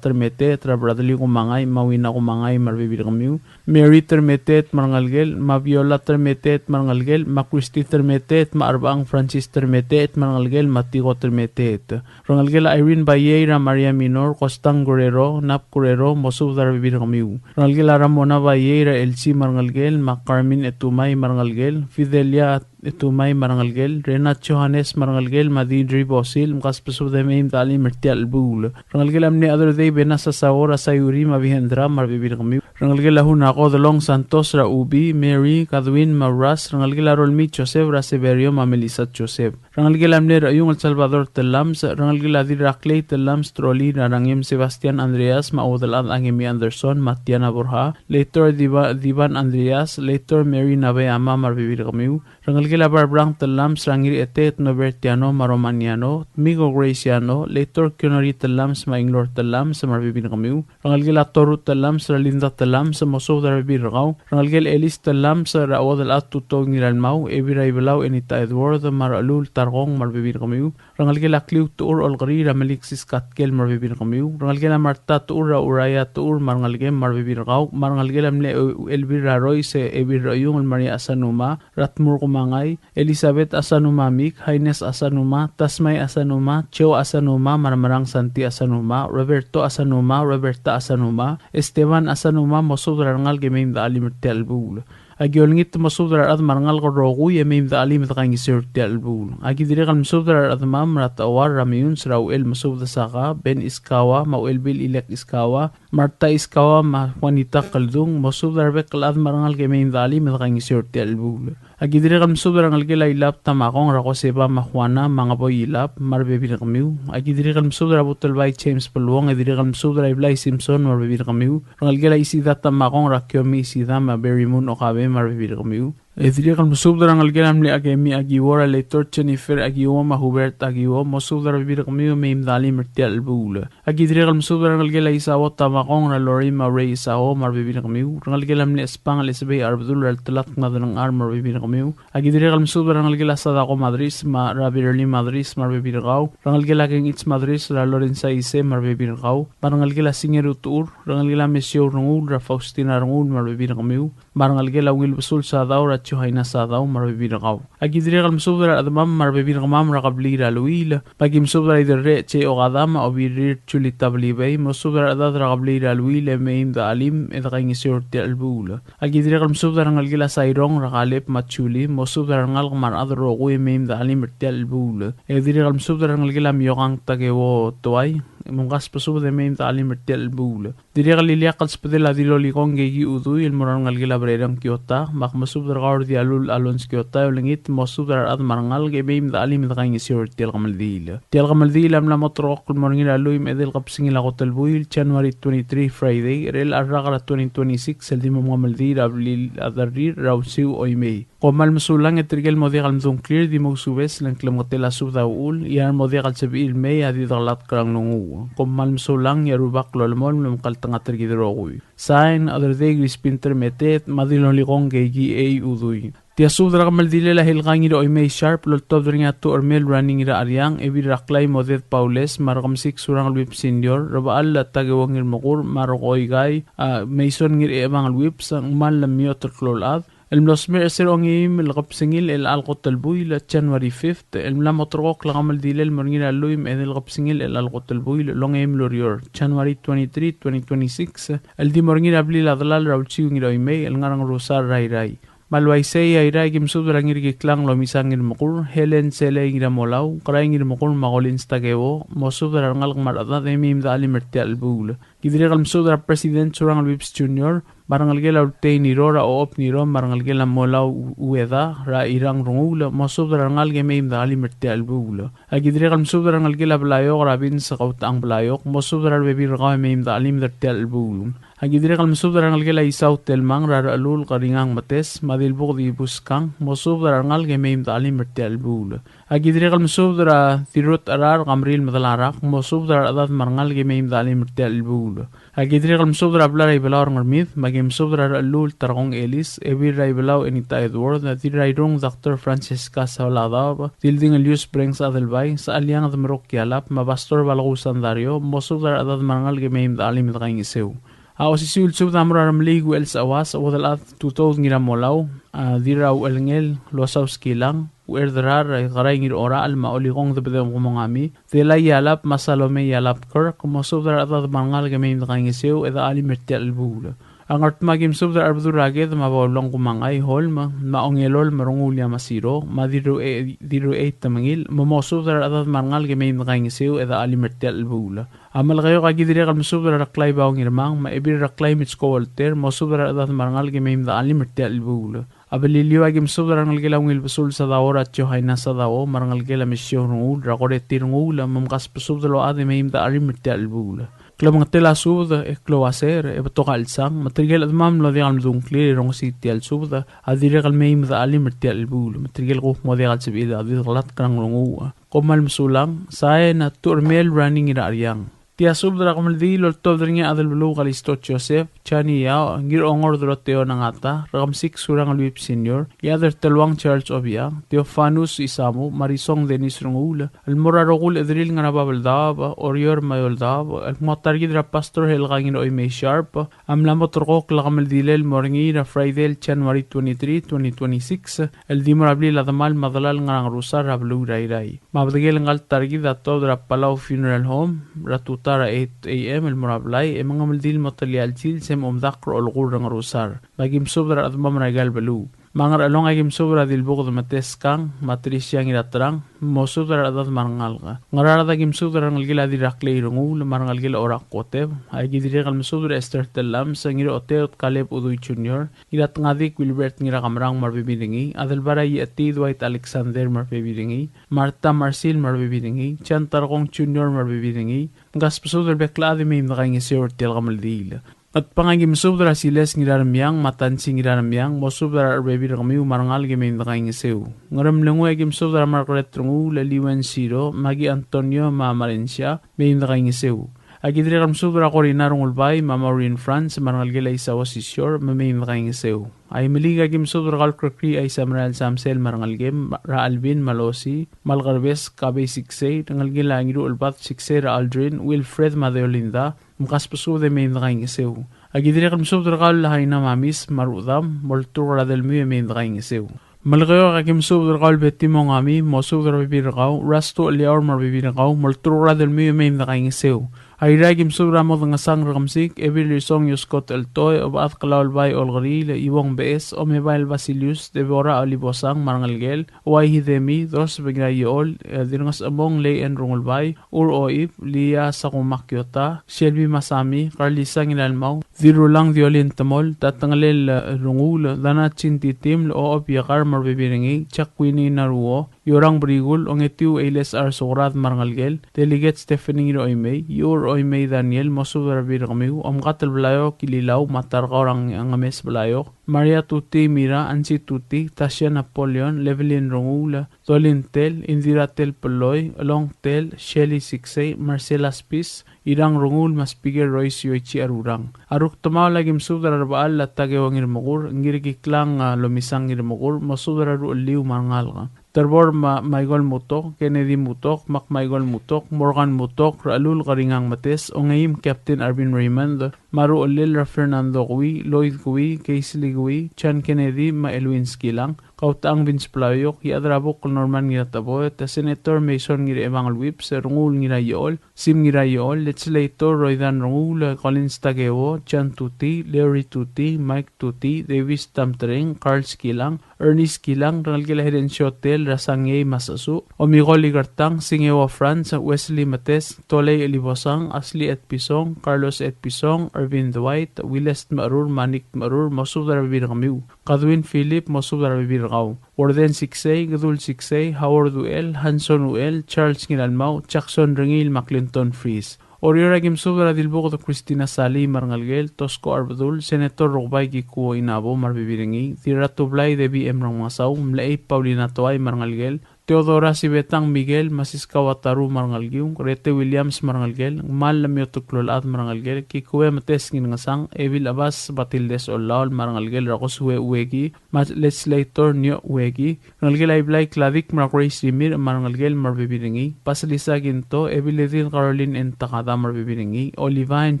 Termeteet, er a Bradley Kumangai me a Wina Kumangai me a rebebil er kemiu. Mary Termeteet me a rengelekel, me a Viola Termeteet me a rengelekel, me a Christy Termeteet, me a Arbang Francis Termeteet me a rengelekel, me a Tiko Termeteet. Rengelekel a Irene Baiei, er a Maria Minor, Kostang Guerrero, Nap Guerrero, mosubed er a rebebil er kemiu. Rengelekel a Ramona Baiei, er a Elsie me a rengelekel, me a Carmen Etumai me a rengelekel, Fidelia Etumai me a rengelekel, Renat Johannes me a rengelekel, me a Didri Bosil, mkasbesubed e mei me de chelim er tia el chelebuul. Rengelekel a mle Aderdei Benasa Saor, a Sayuri me a Bihendra me a rebebil er kemiu. Rengelekel a Hunako Delong Santos er a Ubi, Mary, Kadwin me a Uras, rengelekel a Rolmii Joseph er a Severio me a Melissa Joseph. Rengelekel a mle Recheiungel Salvador Telams, rengelekel a Dirraklei Telams Troli er a Rangem Sebastian Andreas me a Uodelchad Angemi Anderson me a Tiana Borja, Leitor Diva-, Divan Andreas, Leitor Mary Nabeama me a rebebil er kemiu. Rengelekel a Barbrang Telams er a Ngirietet Nobertiano me a Romaniano, Migo Graciano, Leitor Kionori Telams me a Inglor Telams me a rebebil er kemiu. Rengelekel a Toru Telams er a Linda Telams, mosubed er a rebebil er kau. Rengelekel Elis Telams er a Uodelchad Tutou Ngiralmau, Ebil er a Ibelau Enita Edward me a Rechelul Tarkong me a rebebil er kemiu. Rengelekel a Kliu Tuur Olkeriil er a Meliksis Katkel me a rebebil er kemiu. Rengelekel a Marta Tuur er a Uraia Tuur me a rengelekem me a rebebil er kau. Me a rengelekel a mle Uchelbil er a Rois, Ebil er a Iungel Maria Asanuma, Ratmur Kumangai, Elizabeth Asanuma Mik, Haines Asanuma, Tasmai Asanuma, Joe Asanuma, me a Remerang Santi Asanuma, Roberto Asanuma, Roberta Asanuma, Esteban Asanuma, mosubed er a rengalek e mei me de chelim er tia el chelebuul. Aki olengit mosubed er a rechad me a rengalek el rokui e mei me de chelim e de kaingeseu er tia el chelebuul. Aki dirrek el mesubed er a rechedemam er a Techouar er a Meiuns er a Uchel, mesubed er a Saka, Ben Iskawa, me a Uchelbil Ilek Iskawa, Marta Iskawa, me a Juanita Keldung, mosubed er a rebek el chad me a rengalek e mei me de chelim e de kaingeseu er tia el chelebuul. Aki dirrek el mesubed er a rengelekel a Ilab Tamakong er a Joseba me a Juana me a Ngeboi Ilab me a rebebil er kemiu. Aki dirrek el mesubed er a Butelbai James Beluong, e dirrek el mesubed er a Iblai Simpson me a rebebil er kemiu. Rengelekel a Isida Tamakong er a Kiomi Isida me a Berimun Okabe me a rebebil er kemiu. E dirrek el mesubed er a rengelekel a mle Akemi Akiwo er a Leitor Jennifer Akiwo me a Hubert Akiwo, mosubed er a rebebil er kemiu e mei me de chelim er tia el chelebuul. Aki dirrek el mesubed er a rengelekel a Isao Tamakong er a Lori me a Rei Isao me a rebebil er kemiu. Rengelekel a mle Espangel Esebei Arbedul er a Telatk me a Delengchar me a rebebil er kemiu. Aki dirrek el mesubed er a rengelekel a Sadako Madris me a, er a Birli Madris me a rebebil er kau. Rengelekel a Kengich Madris er a Lorenza Ise me a rebebil er kau. Me a rengelekel a Singeru Tuur, rengelekel a Mesiou Renguul er a Faustina Renguul me a rebebil er kemiu. Me a rengelekel a Ungil Besul Sadau er a Johaina Sadau me a rebebil er kau. Aki dirrek el mesubed er a rechedemam me a rebebil er kemam er a kebliil er a Luil. Me aki mesubed er a Iderrech Che Okada me a Obirir Julita Belibei, mosubed er a rechedad er a kebliil er a Luil e mei me de chelim e de kaingeseu er tia el chelebuul. Aki dirrek el mesubed er a rengelekel a Sairong er a Kaleb me a Juli, mosubed er a rengalek me a rechad el rokui e mei me de chelim er tia el chelebuul. E dirrek el mesubed er a rengelekel a Miokang Takeo Tuai, me mkasbesubed e mei me de chelim er tia el chelebuul. Dirrek el ileakl el subedel a Dilolikong Keiki Udui el mo er a rengelekel a Berereng Kiota, me ak mesubed er kau er Dialul Alons Kiota e olengit mosubed er a rechad me a rengalek e mei me de chelim e de kaingeseu er tia el kemeldiil. Tia el kemeldiil a mla mo ulterekokl el mo er ngii er a lluich me a edei el kebesengil a kot el buil, January twenty-three, Friday, er chelecha el rak er a twenty twenty-six, el di mo mengemeldiil er a blil a derrir er a Usiu Oimei. Kom kmal mesulang e tirke el mo diak el mdung a ngklir di mousubes le ng klemengetel a subed a uchul, e a remo diak el sebechir el mei a di dekelatk er a nglunguuch. Kom kmal mesulang e a Rubak lolemolem el omekngeltengat er kid el rokui. Sain, Otherday Crispin Termeteet, me a Dilolikong Keiki Ei Udui. Tia subed er a kemeldilel a Hilka Ngiroimei Sharp, loltobed er ngii a Tuchermel Running er a Ariang, Ebil er a Klai Moded Paules, me a Rekemesik Surangel Whipps Senior, Rebechall Takeo Ngirmekur, me a Rekoikai, a, Mason Ngirchebangel Whipps, ng kmal lemiot el klou el chad, el mlo smecher er se er a ongeim el kebesengil er chelecha el kot el buil, January fifth, el mla mo ulterekokl a kemeldilel el mo er ngii er a lluich me a edei el kebesengil er chelecha el kot el buil, el ongeim el ureor, January twenty-three, twenty twenty-six, el di mo er ngii er a blil a delal er a Ulsiu Ngiroimei, el ngar er a Ngerusar er a Irrai. Me a le uaisei, a Irrai, aki mesubed er a Ngirkiklang Lomisang Ngirmekur, Helen Selei Ngiramolau, Kerai Ngirmekur me a Collins Takeo, mosubed er a rengalek me a rechedad e mei me de chelim er tia el chelebuul. Ki dirrek el mesubed er a President Surangel Whipps Junior, me a rengelekel a Ultei Niro, er a Ochob Niro, me a rengelekel a Molau Ueda, er a Irang Renguul, mosubed er a rengalek e mei me de chelim er tia el chelebuul. Aki dirrek el mesubed er a rengelekel a Blaiok, er a Vince Kautang Blaiok, mosubed er a rebebil er kau e mei me de chelim er tia el chelebuul. Aki dirrek el mesubed er a rengelekel a Isau Telmang, er a Rechelul Keringang Metes, me a Dilbuk Dibuskang, mosubed er a rengalek e mei me de chelim er tia el chelebuul. Aki dirrek el mesubed er a Dirrut Cherar Kamril Medalarak, mosubed er a rechedad me a rengalek e mei me de chelim er tia el chelebuul. Aki dirrek el mesubed er a blai er a Ibelau er a Ngermid, me aki mesubed er a Rechelul Tarkong Elis, Ebil er a Ibelau Enita Edward, Dirrairung Doctor Francisca Sauladaob, Dilding Elius Brengs Adelbai, Sechaliang Demeruk Kialap, me a Pastor Balkou Sandario, mosubed er a rechedad me a rengalek e mei me de chelim e de kaingeseu. A osisiu el subed a mo er a Remeliik Uchel Sechewas, Uodelchad Tutoud Ngiramolau, a, Dirrauchelngel Losau Skilang, Ucherderar, Kerai Ngirorachel, me a Olikong Debedem Komongami, Delai Ialap, me a Salome Ialap Kirk, mosubed er a rechedad me a rengalek e mei me de kaingeseu, e de chelim er tia el chelebuul. A Ngardmau a ki mesubed er a Rebedul er a Ked me a Baulong Kumangai Holm, me a Ongelolm Renguul Iamasiro, me a Dirruchei, Dirruchei Temengil, me mosubed er a rechedad me a rengalek e mei me dekaingeseu e dechelim er tia el chelebuul. A Melekeok a ki dirrek el mesubed er a Reklai Bao Ngirmang, me a Ebil Reklai Mitsko Walter, mosubed er a rechedad me a rengalek e mei me dechelim er tia el chelebuul. A Beliliou a ki mesubed er a rengelekel a Ungilbesul Sadao er a Johaina Sadao, me a rengelekel a Mesiou Renguul, er a Koreti Renguul, me mkasbesubed el ochad e mei me dechelim er tia el chelebuul. Klemengetel a subed, e klou a secher, e betok a chelsang, me tirke el chedemam el mlo diak el medung a ngklir e rongesii tia el subed, a dirrek el mei me dechelim er tia el chelebuul, me tirke el kuk mo diak el sebechir a di dekelatk er a nglunguuch. Kom kmal mesulang, sain a Turmel Running er a Ariang. Tia subed er a kemeldiil el oltobed er ngii a Adelbeluu Kalisto Joseph, Jani Yao, Ngirongor Doroteo Nangata, Rekemesik Surangel Whipps Senior, Iechad er Teluang Charles Obichang, Theofanus Isamu, me a Risong Dennis Renguul, el mo er a rokui el chederir el ngar er a Babeldaob, Oreor me a Eouldaob, el kmo a ta er kid er a Pastor Helga Ngiroimei Sharp, a mla mo terrekokl a kemeldilel el mo er ngii er a Friday el January twenty-three, twenty twenty-six, el di mo er a blil a demal me a delal el ngar er a Ngerusar er a beluu er a Irrai. Me a bedengel ngka el ta er kid a tuobed er a Palau Funeral Home er a tutau er a eight A M el mo er a blai, e mengemeldiil el mo telia el sils e mo medakl er a olekull er a Ngerusar. Me a ki mesubed er a rechedemam er aika el beluu. Me a Ngerchelong a ki mesubed er a Dilbuked Mateskang, me a Trisia Ngiraterang, mosubed er a rechedad me a rengalek. Ngaraard a ki mesubed er a rengelekel a Dirraklei Renguul, me a rengelekel a Orak Koteb, a ki dirrek el mesubed er a Esther Tellames, Ngiroteot Kaleb Udui Junior, Ngiratngadik Wilbert Ngirakamerang me a rebebil er ngii, Adelbai er a Iechetii Dwight Alexander me a rebebil er ngii, Martha Marsil me a rebebil er ngii, Jan Tarkong Junior me a rebebil er ngii, mkasbesubed el bek el chad e mei me dekaingeseu er tia el kemeldiil. Ngatpang a ki mesubed er a Siles Ngiraremiang, me a Tansi Ngiraremiang, mosubed er a rebebil er kemiu me a rengalek e mei me dekaingeseu. Ngeremlengui a ki mesubed er a Margaret Renguul, Liwen Siro, Maggie Antonio, me a Marensia, mei me dekaingeseu. A ki dirrek el mesubed er a Corina Rengulbai, me a Maureen Franz, me a rengelekel a Isao Sisior, me mei me dekaingeseu. A Imeliik a ki mesubed er kau el Krekrii a Isamerael Samsel me a rengelekem, er a Alvin me a Losi, me a Lekerbes Kabei Siksei, rengelekel a Ngiruchelbad Siksei, er a Aldrin, Wilfred me a Deolinda, mkasbesubed e mei me dekaingeseu. A ki dirrek el mesubed er kau el Haina Mamis, me a Rudam, molturk er a delmiu e mei me dekaingeseu. Melekeok a ki mesubed er kau el Beti Mongami, mosubed er a rebebil er kau, Rastu Eliaur me a rebebil er kau, molturk er a delmiu e mei me dekaingeseu. Airai a ki mesubed er a Modngesang Rekemesik, Ebil Risong Yoskot Eltoi, Obechad Kelaulbai Olkeriil, Iuong Beches, Omebael Basilius, Debora Olibosang me a rengelekel, Uai Hidemi, Dos Bengiraiol, e, Dirnges Emong Lei En Rengulbai, Ur Oib, Lia Sakumak Yota, Shelby Masami, Carlisa Ngilalmau, Dirulang Diolin Temol, Tatengelel, e, Renguul, Dana Chin Titiml, Ochob Iekar me a rebebil er ngii, Jack Winnie Naruo, Iorang Brikul, Ongetiu Eiles Arsukrad me a rengelekel, Delegate Stephanie Ngiroimei, Iur Oimei Daniel, mosubed er a rebebil er kemiu, Omkatel Blaiok Ililau, me a Tarkau er a Ngemes Blaiok, Maria Tuti Mira, Ansi Tuti, Tasia Napoleon, Levelin Renguul, Dolin Tell, Indira Tell Peloi, Elong Tell, Shelly Siksei, Marcela Spis, Irang Renguul, me a Speaker Royce Yoichi Arurang. A Rukdemaol a ki mesubed er a Rebechall a Takeo Ngirmekur, Ngirkiklang, a, Lomisang Ngirmekur, mosubed er a ruchelliu me a rengalek. Terbor me a Michael Mutok, Kennedy Mutok, Mac Michael Mutok, Morgan Mutok, Rechelul Keringang Metes, Ongeim Captain Arvin Raymond, me a ruchellel er a Fernando Kui, Lloyd Kui, Casely Kui, John Kennedy, me a Elwin Skilang, Kautechang Vince Blaiok, Iechadrabuk Norman Ngirateboet, Senator Mason Ngirchebangel Whipps, Renguul Ngiraiechol, Sim Ngiraiechol, Legislator Roydan Renguul, Collins Takeo, John Tuti, Larry Tuti, Mike Tuti, Davis Tamtreng, Carl Skilang, Ernest Skilang, rengelekel a Herencio Tell, er a Sangei me a Sesuch, Omikol Ikertang, Singeo Franz, Wesley Metes, Tolei Elibosang, Asli Etpison, Carlos Etpison, Ervin Dwight, Wiles Tmerur, Manik Tmerur, mosubed er a rebebil er kemiu. Kadwin Philip, mosubed er a rebebil er kau. Warden Siksei, Kedul Siksei, Howard Uchel, Hanson Uchel, Charles Ngilalmau, Jackson Rengiil, me a Clinton Fries. Oreor a ki mesubed er a Dilbuked Christina Salii me a rengelekel, Tosko Arbedul, Senator Rukebai Kikuo Inabo me a rebebil er ngii, Dirratublai Debbie M. Remengesau, Mlechei Paulina Toai me a rengelekel, Theodora Sibetang Miguel, me a Siska Wataru me a rengelekiu, Grete Williams me a rengelekel, Ngmal Lemiotuk Lolchad me a rengelekel, Kikue Metes Ngirngesang, Ebil Abas Batildes Ollaol me a rengelekel, er a Kosue Ueki, me a Legislator Nio Ueki, rengelekel a Iblai Kladik me a Grace Rimirch me a rengelekel me a rebebil er ngii, Basilisa Kinto, Ebiledil Caroline N. Takada me a rebebil er ngii, Olivine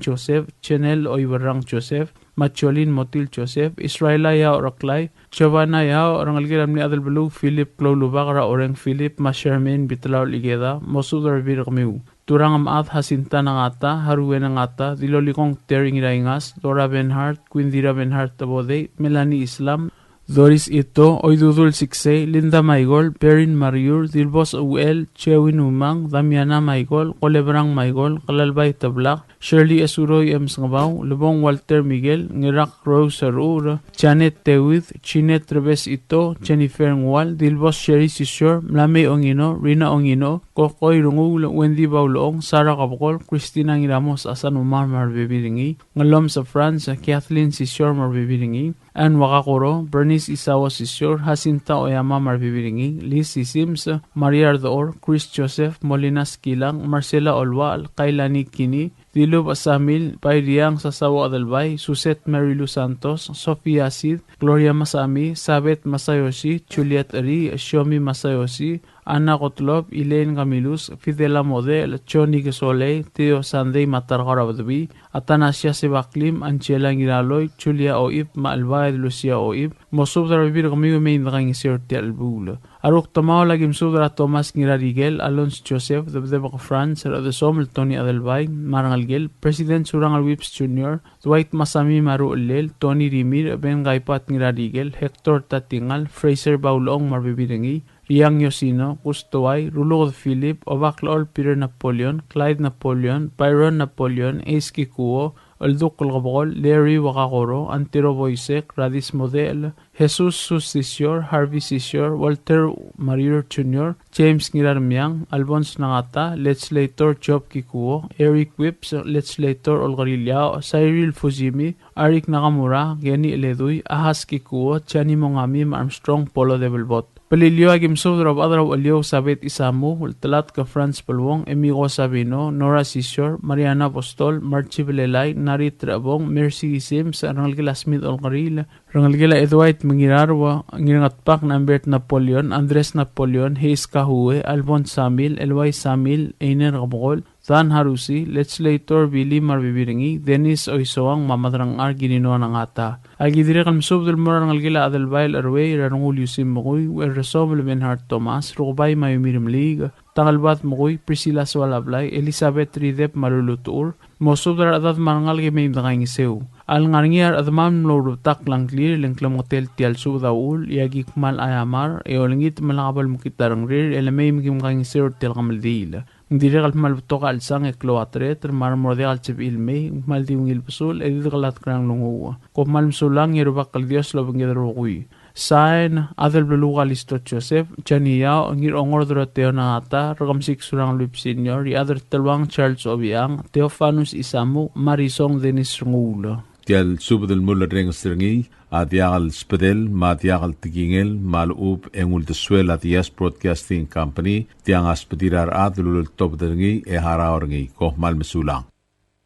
Joseph, Chenel Oiberang Joseph, me a Jolin Motil Joseph, Israela Yao Reklai, Giovanna Yao, rengelekel a mle Adelbeluu Philip Kloulubak er a Oreng Philip, me a Shermaine Bitlaol Ikeda, mosubed er a rebebil er kemiu. Turang Mad, Jacinta Nangata, Harue Nangata, Dilolikong Terry Ngiraingas, Dora Benhart, Quindira Benhart Tabodei, Melanie Islam, Doris Ito, Oidudul Siksei, Linda Maigol, Perin Mariur, Dilbos Uchel, Chewin Umang, Damiana Maigol, Kolebrang Maigol, Kelalbai Teblak, Shirley Esuroi M. Sengebau, Lebong Walter Miguel, Ngirak Rose Ruur, Janet Tewid, Jeanette Rebes Ito, Jennifer Ngual, Dilbos Sherry Sisior, Mlamei Ongino, Rina Ongino, Kokoi Rungul, Wendy Baulong, Sarah Kabekol, Christina Ngiramos, Asan Umar me a rebebil er ngii, Ngelom Sefrans, Kathleen Sisior me a rebebil er ngii, Anne Wakakoro, Bernice Isao Sisior, Jacinta Oyama me a rebebil er ngii, Liz Sims, Maria Ardor, Chris Joseph, Molina Skilang, Marcela Olual, Kailani Kini, Dilub Samil, Pairiang Sasao Adelbai, Suset Mary Lou Santos, Sofia Sid, Gloria Masami, Sabet Masayoshi, Juliet Eri, Shiomi Masayoshi, Ana Gottlob, Elaine Camillus, Fidela Model, Johnny Kesolei, Theo Sandei me a Tarkor Abdebi, Atanasia Sebaklim, Angela Ngiraloi, Julia Oib, me a Elbaed Lucia Oib, mosubed er a rebebil er kemiu e mei me dekaingeseu er tia el chelebuul. A rukdemaol a ki mesubed er a Thomas Ngirarikel, Alonz Joseph, Debdebek Franz, Redesomel Tony Adelbai, me a rengelekel, President Surangel Whipps Junior, Dwight Masami me a ruchellel, Tony Rimirch, Ben Kaipat Ngirarikel, Hector Tatingal, Fraser Baulong me a rebebil er ngii, Riang Yosino, Kustoai, Ruluked Philip, Obaklechol Peter Napoleon, Clyde Napoleon, Byron Napoleon, Ace Kikuo, Olduk el Kebekol, Larry Wakakoro, Antero Boisek, Radis Model, Jesus Sus Sisior, Harvey Sisior, Walter Mariur Junior, James Ngirarmiang, Alphonse Nangata, Legislator Job Kikuo, Eric Whipps, Legislator Olkeriil Yao, Cyril Fujimi, Arik Nakamura, Kenny Eledui, Ahas Kikuo, Jani Mongami, me a Armstrong Polo Debelbot. Beliliou a ki mesubed er a Obechad er a Ucheliou Sabet Isamu, Ultelatk Franz Beluong, Emiko Sabino, Nora Sisior, Mariana Apostol, Marchi Belelai, Narit Rebong, Mercy Sims, rengelekel a Smith Olkeriil, rengelekel a Edward Mengirarua, Ngirengetbak Nambert Napoleon, Andres Napoleon, Hayes Kahue, Alphonse Samil, Elwai Samil, Einer Kebekol, Dan Harusi, Legislator Billy me a rebebil er ngii, Dennis Oisoang, me a Madrang Arginino Nangata. A ki dirrek el mesubed el mo er a rengelekel a Adelbai el Erwei, er a Rengul Yusim Mekui, Uel Resomel Benhart Thomas, Rukebai Mayumi Remeliik, Tangelbad Mekui, Priscilla Soalablai, Elizabeth Ridep me a Lulu Tuur, mosubed er a rechedad me a rengalek e mei me dekaingeseu. A lengar er ngii a rechedam el mlo ruebet a ngklir, le ng klemengetel tia el subed a uchul, e a ki kmal aiamar, e olengit me lak bo lemekngit a rengrir, e le mei me ki kaingeseu er tia el kemeldiil. Ng dirrek el kmal betok a chelsang e klou a tereter, me a remo diak el sebechir el mei, ng kmal di ungil besul, e di dekelatk er a nglunguuch. Kom kmal mesulang e a Rubak el Dios lobengkid el rokui. Sain, Adelbeluu Kalisto Joseph, Jani Yao, Ngirongor Doroteo Nangata, Rekemesik Surangel Whipps Senior, Iechad er Teluang Charles Obichang, Theofanus Isamu, Marisong Dennis Renguul. Tia el subed el mulerrenges er ngii a diak el sbedel me a diak el tekingel me a lechub e ng uldesuel a Diaz Broadcasting Company, tiang a sbedir a rechad el uleltobed er ngii e harau er ngii. Kom kmal mesulang.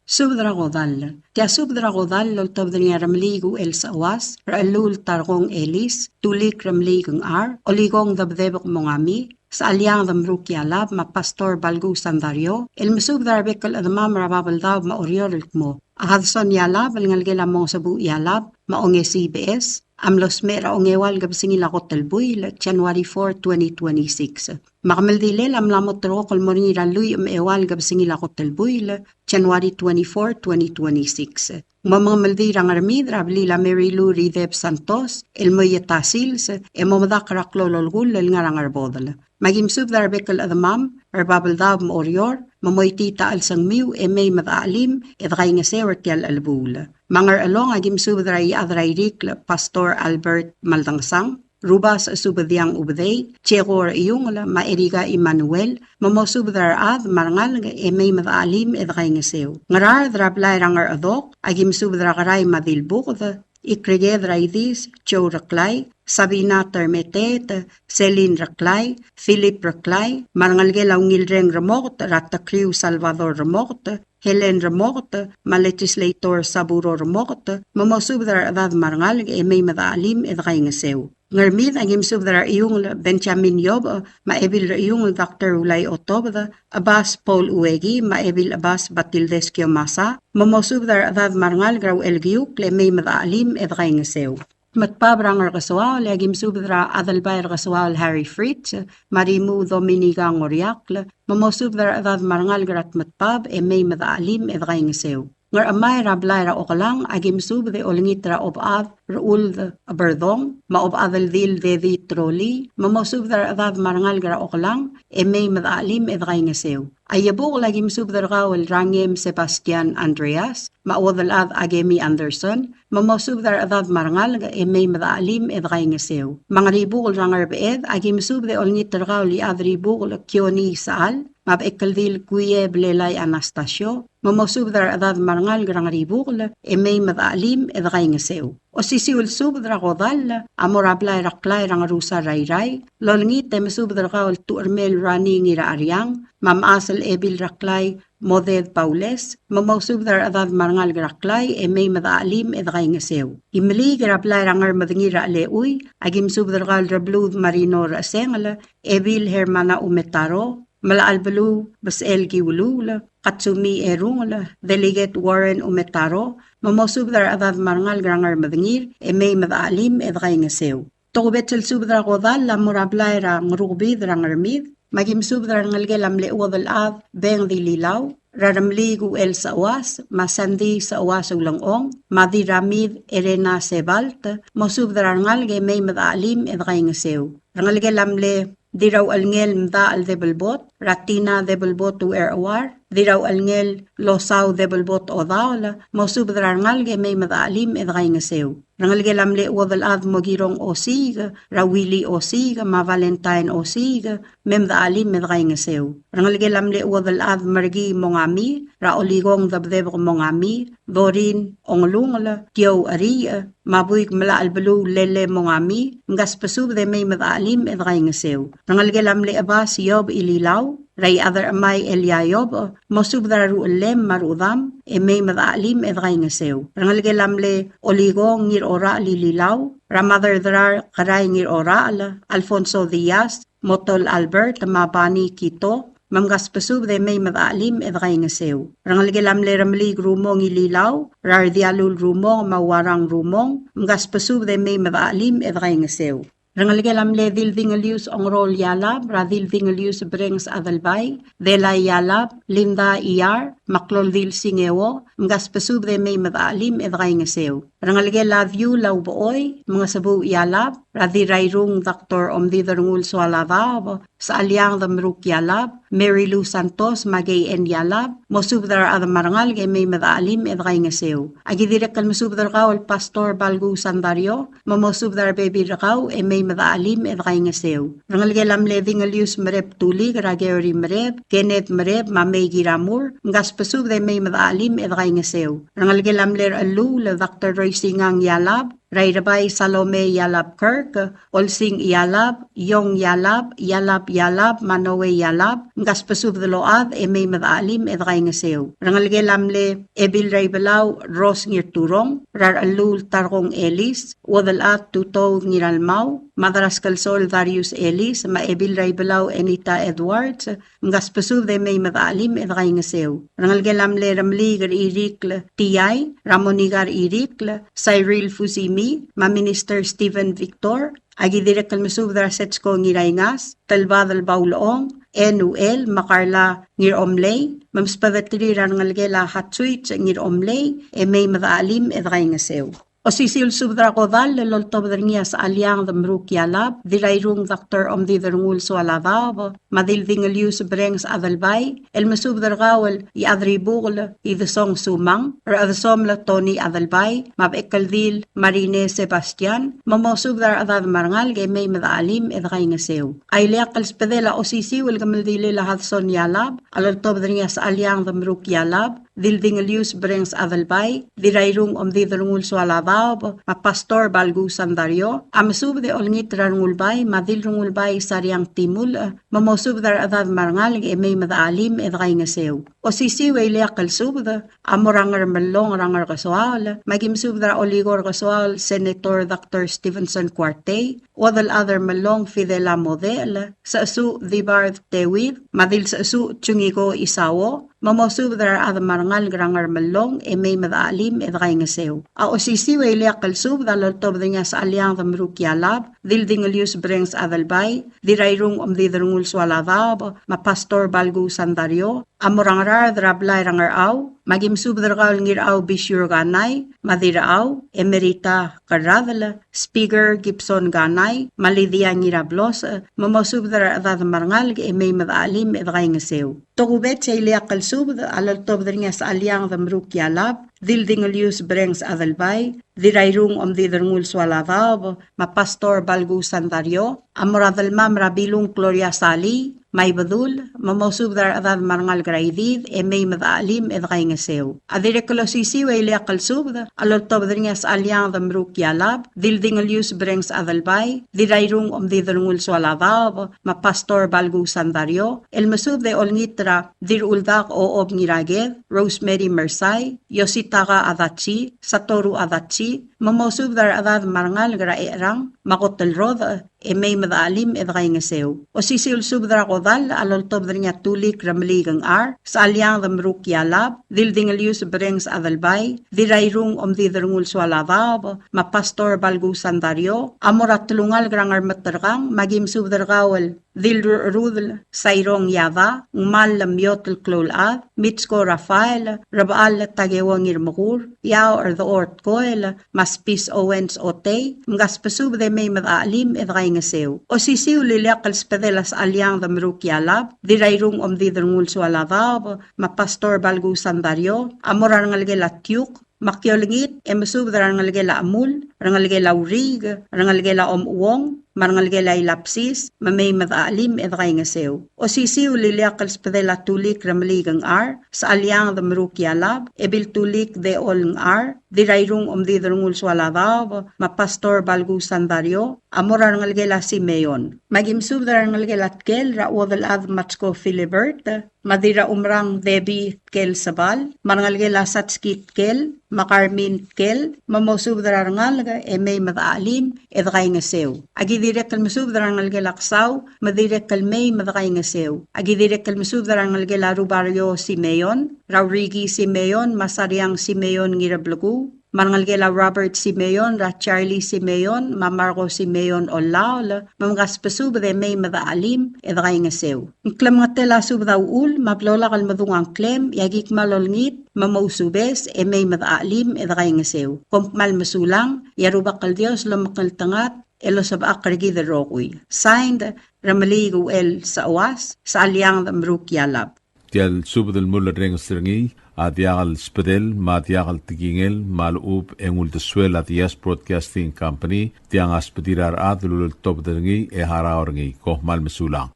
Subed er a kodall. Tia subed er a kodall el oltobed er ngii a Remeliik Uchel Sechuas, Rechelluul Tarkong Elis, Tulik Remeliik Ngchar, Olikong Debdebek Mongami, Sechaliang Demruk Ialab, me a Pastor Balku Sandario, el mesubed er a rebek el chedemam er a Babeldaob me a Oreor el kmo a Hudson Ialab, el ngelekel a Mongesebuuch Ialab, me a Ongesii Beches, a mlo smecher er a ongeua el kebesengil a kot el buil, January four, twenty twenty-six. Me a kemeldilel a mla mo terrekokl el mo er ngii er a lluich me a eua el kebesengil a kot el buil, January twenty-four, twenty twenty-six. Mo mengemeldiil er a Ngermid er a blil a Mary Lou Rideb Santos, el mo ieta sils, e mo medakl er a klou el olkull el ngar er a Ngerbodel. Me a ki mesubed er a rebek el chedemam er a Babeldaob me a Oreor, me moitii a chelsengmiu e mei me dechachelim e dekaingeseu er tia el chelebuul. Me a Ngerchelong a ki mesubed er a Iechad er a Irikl Pastor Albert Maldangesang, Rubasech Subediang Ubedei, Jekor Iungel, me a Erika Emmanuel, me mosubed er a rechad me a rengalek e mei me dechachelim e dekaingeseu. Ngaraard er a blai er a Ngerchedok a ki mesubed er a Kerai me a Dilbuked, Ikreked er a Idis, Joe Reklai, Sabina Termeteet, Celine Reklai, Philip Reklai, me a rengelekel a Ungilreng Remoket er a Tekriu Salvador Remoket, Helen Remoket, me a Legislator Saburo Remoket, me mosubed er a rechedad me a rengalek e mei me dechachelim e dekaingeseu. Ngermid a ki mesubed er a Rechiungel Benjamin Iobech, me a Ebil Rechiungel Doctor Ulai Otobed, Chebas Paul Ueki, me a Ebil Chebas Batildes Kiomasa, me mosubed er a rechedad me a rengalek er a Uchelkiukl e mei me dechachelim e dekaingeseu. Tmetbab er a Ngerkesoaol, e aki mesubed er a Adelbai er Kesoaol Harry Fritz, me a Rimu Dominica Ngoriakl, me mosubed er a rechedad me a rengalek er a Tmetbab, e mei me dechelim e dekaingeseu. Ngerchemai er a blai er a Okelang, aki mesubed e olengit er a Obechad Rechuld Berdong, me a Obechad el Dil Dedi Troli, me mosubed er a rechedad me a rengalek er a Okelang, e mei me dechelim e dekaingeseu. A Iebukel, aki mesubed er kau el Rangem Sebastian Andreas, me a Uodelchad Akemi Anderson, me mosubed er a rechedad me a rengalek e mei me dechelim e dekaingeseu. Me a Ngeribukel er a Ngerbeched, aki mesubed e olengit er kau el Iechad er Ibukel Kioni Sechal, me a Bechekeldil Kuie Blelai Anastasio, me mosubed er a rechedad me a rengalek er a Ngeribukel e mei me dechelim e dekaingeseu. Osisiu el subed er a kodall a mo er a blai er a Klai er a Ngerusar er a Irrai, el olengit e mesubed er kau el Tuchermel Rani Ngiracheriang, me a mechas el Ebil er a Klai Moded Baules, me mosubed er a rechedad me a rengalek er a Klai e mei me dechelim e dekaingeseu. Imeliik er a blai er a Ngermedengir er a Chelechui, aki mesubed er kau el Rebluud Marino Rechesengel, Ebil Hermana Umetaro, Melachelbeluu Besechel Kiuluul, Katsumi Erungel, Delegate Warren Umetaro, me mosubed er a rechedad me a rengalek er a Ngermedengir e mei me dechelim e dekaingeseu. Tokubets el subed er a kodall a mo er a blai er a Ngerukebid er a Ngermid, me aki mesubed er a rengelekel a mle Uodelchad Beng Dililau, er a Remeliik Uchel Seuas, me a Sandy Seuas Ulengchong, me a Diramid Erena Sebalt, mosubed er a rengalek e mei me dechelim e dekaingeseu. Rengelekel a mle Dirrauchelngel Mdachel Debelbot, er a Tina Debelbot Ucherchuar, Dirrauchelngel Losau Debelbot Odaol, mosubed er a rengalek e mei me dechelim e dekaingeseu. Rengelekel a mle Uodelchad Mokirong Osiik, er a Willy Osiik, me a Valentine Osiik, me mdechelim e dekaingeseu. Rengelekel a mle Uodelchad Merkii Mongami, er a Olikong Debdebek Mongami, Dorin Ongelungel, Tiou Eriich, me a Buik Melachelbeluu Lele Mongami, mkasbesubed e mei me dechelim e dekaingeseu. Rengelekel a mle Chebas Iob Ililau, er a Iechad er a Chemai Elia Iob, mosubed er a ruchellem me a ruchedam, e mei me dechelim e dekaingeseu. Rengelekel a mle Olikong Ngirorachel Ililau, er a Maderderar Kerai Ngirorachel, Alfonso Diaz, Motol Albert, me a Bani Kito, me mkasbesubed e mei me dechelim e dekaingeseu. Rengelekel a mle Remeliik Rumong Ililau, er a Rdialul Rumong, me a Uarang Rumong, mkasbesubed e mei me dechelim e dekaingeseu. Rengelekel a mle Dildingelius Ongerool Ialab, er a Dildingelius Brengs Adelbai, Delai Ialab, Linda Iar, me a Kloldil Singeo, mkasbesubed e mei me dechelim e dekaingeseu. Rengelekel a Diu Laubechoi, Mengesebuuch Ialab, er a Dirairung Doctor Omdid er Ngul Soaladaob, Sechaliang Demeruk Ialab, Mary Lou Santos, me a Kei En Ialab, mosubed er a rechad me a rengalek e mei me dechelim e dekaingeseu. Aki dirrek el mesubed er kau el Pastor Balku Sandario, me mosubed er a rebebil er kau e mei me dechelim e dekaingeseu. Rengelekel a mle Dingelius Mereb Tulik, er a Gary Mereb, Kenneth Mereb, me a Mei Kiramur, mkasbesubed e mei me dechelim e dekaingeseu. Rengelekel a mle Rechelluul, Doctor Roy Singang Ialab, er a Irebai Salome Ialab Kirk, Olsing Ialab, Iong Ialab, Ialab Ialab, me a Noe Ialab, mkasbesubed el ochad e mei me dechelim e dekaingeseu. Rengelekel a mle Ebil er a Ibelau Rose Ngirturong, er a Rechelluul Tarkong Elis, Uodelchad Tutou Ngiralmau, Madraskelsol Darius Elis, me a Ebil er a Ibelau Enita Edwards, mkasbesubed e mei me dechelim e dekaingeseu. Rengelekel a mle Remeliik er Irikl Tiai, er a Monika er Irikl, Cyril Fusimi, me a Minister Stephen Victor, aki dirrek el mesubed er a Setsko Ngiraingas, Telbadel Baulechong, N U L, me a Carla Ngiromlei, me msbedeterir a rengelekel a Hatsuich Ngiromlei, e mei me dechelim e dekaingeseu. Osisiu el subed er a kodall el oltobed er ngii a Sechaliang Demeruk Ialab, Dirairung Doctor Omdid er Ngul Soaladaob, me a Dildingelius Brengs Adelbai, el mesubed er kau el Iechadribukel Idesong Sumang, er a Chedesomel Tony Adelbai, me a Bechekeldil Marine Sebastian, me mosubed er a rechedad me a rengalek e mei me dechelim e dekaingeseu. A ileakl el sbedel a osisiu el kemeldilel a Hudson Ialab, a loltobed er ngii a Sechaliang Demeruk Ialab, Dildingelius Brengs Adelbai, Dirairung Omdid er Ngul Soaladaob, me a Pastor Balku Sandario, a mesubed e olengit er a Rengulbai, me a Dil Rengulbai Sariang Timulech, me mosubed er a rechedad me a rengalek e mei me dechelim e dekaingeseu. Osisiu e ileakl el subed a mo er a Ngermellong er a Ngerkesoaol, me aki mesubed er a Olikong er Kesoaol, Senator Doctor Stevenson Kuartei, Uodelchad er Mellong Fidela Modechel, Sechesuch Dibard Tewid, me a Dil Sechesuch Chungiko Isao, Me mosubed er a rechad me a rengalek er a Ngermellong e mei me dechelim e dekaingeseu. A osisiu e ileakl el subed a loltobed er ngii a Sechalianged Merukia Lab, Dildingelius Brengs Adelbai, Dirairung Omdid er Ngul Sualadaob, me a Pastor Balku Sandario, a mo er a Ngaraard er a blai er a Ngerchau, me aki mesubed er kau el Ngirchau Bisiur Kanai, me a Dirchau, Emerita Kerradel, Speaker Gibson Kanai, me a Lydia Ngirablos, me mosubed er a rechedad me a rengalek e mei me dechelim e dekaingeseu. Tokubets e ileakl el subed a loltobed er ngii a Sechalianged Merukia Lab, Dildingelius Brengs Adelbai, Dirairung Omdid er Ngul Sualadaob, me a Pastor Balku Sandario, a mo er a delmam er a Bilung Gloria Salii, me a Ibedul, me mosubed er a rechedad me a rengalek er a Idid, e mei me dechelim e dekaingeseu. A dirrek el osisiu e ileakl el subed a loltobed er ngii a Sechalianged Merukia Lab, Dildingelius Brengs Adelbai, Dirairung Omdid er Ngul Sualadaob, me a Pastor Balku Sandario, el mesubed e olengit er a Dirruldak Ochob Ngiraked, Rosemary Mersai, Yositaka Adachi, Satoru Adachi, me mosubed er a rechedad me a rengalek er a Echerang, me a kot el rodech, e mei me dechelim e dekaingeseu. Osisiu el subed er a kodall a loltobed er ngii a Tulik Remeliik Ngchar, Sechalianged Merukia Lab, Dildingelius Brengs Adelbai, Dirairung Omdid er Ngul Sualadaob, me a Pastor Balku Sandario, a mo er a telungalek er a Ngermeterkang, me aki mesubed er kau el Dilrudel Sairong Yada, Ngmal Lemiot el Kloulchad, Mitsko Rafael, Rebechall Takeo Ngirmekur, Iao Erdechor Tkoel, me a Spis Owens Otei, mkasbesubed e mei me dechelim e dekaingeseu. Osisiu el ileakl el sbedel a Sechalianged Merukia Lab, Dirairung Omdid er Ngul Sualadaob, me a Pastor Balku Sandario, a mo er a rengelekel a Tiuk, me aki olengit e mesubed er a rengelekel a Chemul, rengelekel a Uriik, rengelekel a Omuong, me a rengelekel a Ilapsis, me mei me dechelim e dekaingeseu. Osisiu el ileakl el sbedel a Tulik Remeliik Ngchar, Sechalianged Merukia Lab, Ebil Tulik Dechol Ngchar, Dirairung Omdid er Ngul Sualadaob, me a Pastor Balku Sandario, a mo er a rengelekel a Simeon. Me aki mesubed er a rengelekel a Tkel er a Uodelchad Matsko Philibert, me a Dirraumerang Debbie Tkel Sebal, me a rengelekel a Satski Tkel, me a Carmen Tkel, me mosubed er a rengalek e mei me dechelim e dekaingeseu. Aki dirrek el mesubed er a rengelekel a Ksau, me dirrek el mei me dekaingeseu. Aki dirrek el mesubed er a rengelekel a Rubario Simeon, er a Uriki Simeon, me a Sariang Simeon Ngireblekuu, me a rengelekel a Robert Simeon, er a Charlie Simeon, me a Marco Simeon Ollaol, me mkasbesubed e mei me dechelim e dekaingeseu. Ng klemengetel a subed a uchul, me a blo lak el medung a ngklem, e aki kmal olengit, me mousubes, e mei me dechelim e dekaingeseu. Kom kmal mesulang, e a Rubak el Dios lomekngeltengat, e losebechakl er kid el rokui. Signed, Remeliik Uchel Seuas, Sechalianged Merukia Lab. Tia el subed el mulerrenges er ngii a diak el sbedel me a diak el tekingel me a lechub e ng uldesuel a Diaz Broadcasting Company, tiang a sbedir a rechad el uleltobed er ngii e harau er ngii. Kom kmal mesulang.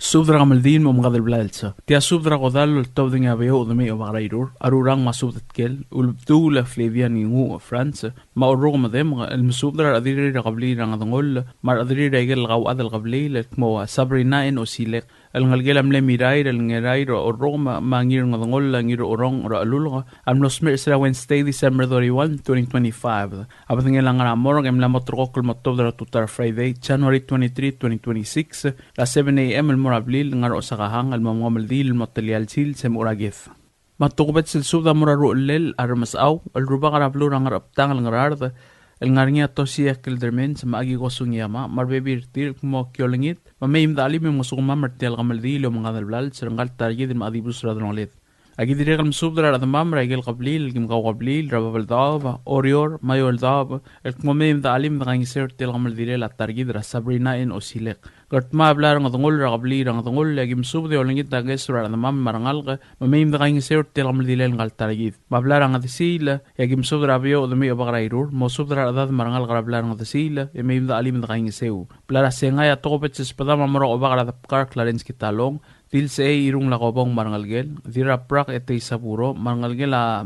Subed er a kemeldiil me a omengades el blals. Tia subed er a kodall el oltobed er ngii a Beouch Demei Obak er a Irur, a Rurang me a Subed Tkel, Ulebduul Flavian Inguuch France, me a Orrukem Demk, el mesubed er a rechederir er a kebliil er a Ngedengoll, me a rechederir er a ikel kauchad el kebliil, el kmo a Sabrina N. Osilek, el ngelekel a mle Mirair el Ngerair Orrukem me a Ngirngedengoll Ngirurong er a Chelulk, a mlo smecher er a Wednesday, December thirty-one, twenty twenty-five. A bedengel a ngar er a morgue e mla mo terrekokl el mo tuobed er a tutau er a Friday, January twenty-three, twenty twenty-six, er a seven A M el mo er a blil ngar er a Osakahang el mo mengemeldiil el mo telia el sils e mo er a ked. Me a tokubets el subed a mo er a ruchellel a Remesechau el rubak er a beluu er a Ngerchebtang el Ngaraard el ngar er ngii a Tosie Keldermans me a Akiko Sugiyama me a rebebil er tir el kmo ki olengit me mei me dechelim e mngesukemam er tia el kemeldiil e omengades el blals er ngka el ta er kid el mla dibus er a delongeled. Aki dirrek el mesubed er a rechedemam er a ikel kebliil el kim kaukebliil er a Babeldaob, Oreor me a Eouldaob el kmo mei me dechelim e dekaingeseu er tia el kemeldilel a ta er kid er a Sabrina N. Osilek. Ngardmau a blai er a Ngedengoll er a kebliil er a Ngedengoll, e aki mesubed e olengit a ngeso er a rechedemam me a rengalek me mei me dekaingeseu er tia el kemeldilel ngka el ta er kid. Me a blai er a Ngedesiil, e aki mesubed er a Beouch Demei Obak er a Irur, mosubed er a rechedad me a rengalek er a blai er a Ngedesiil e mei me dechelim e dekaingeseu. Blai er a Sengai, a tokubets el sbedam a mo er a Obak er a Debkar Clarence Kitalong, Dilsechei Irung Lakobong me a rengelekel, Dirrabrak Etei Saburo me a rengelekel a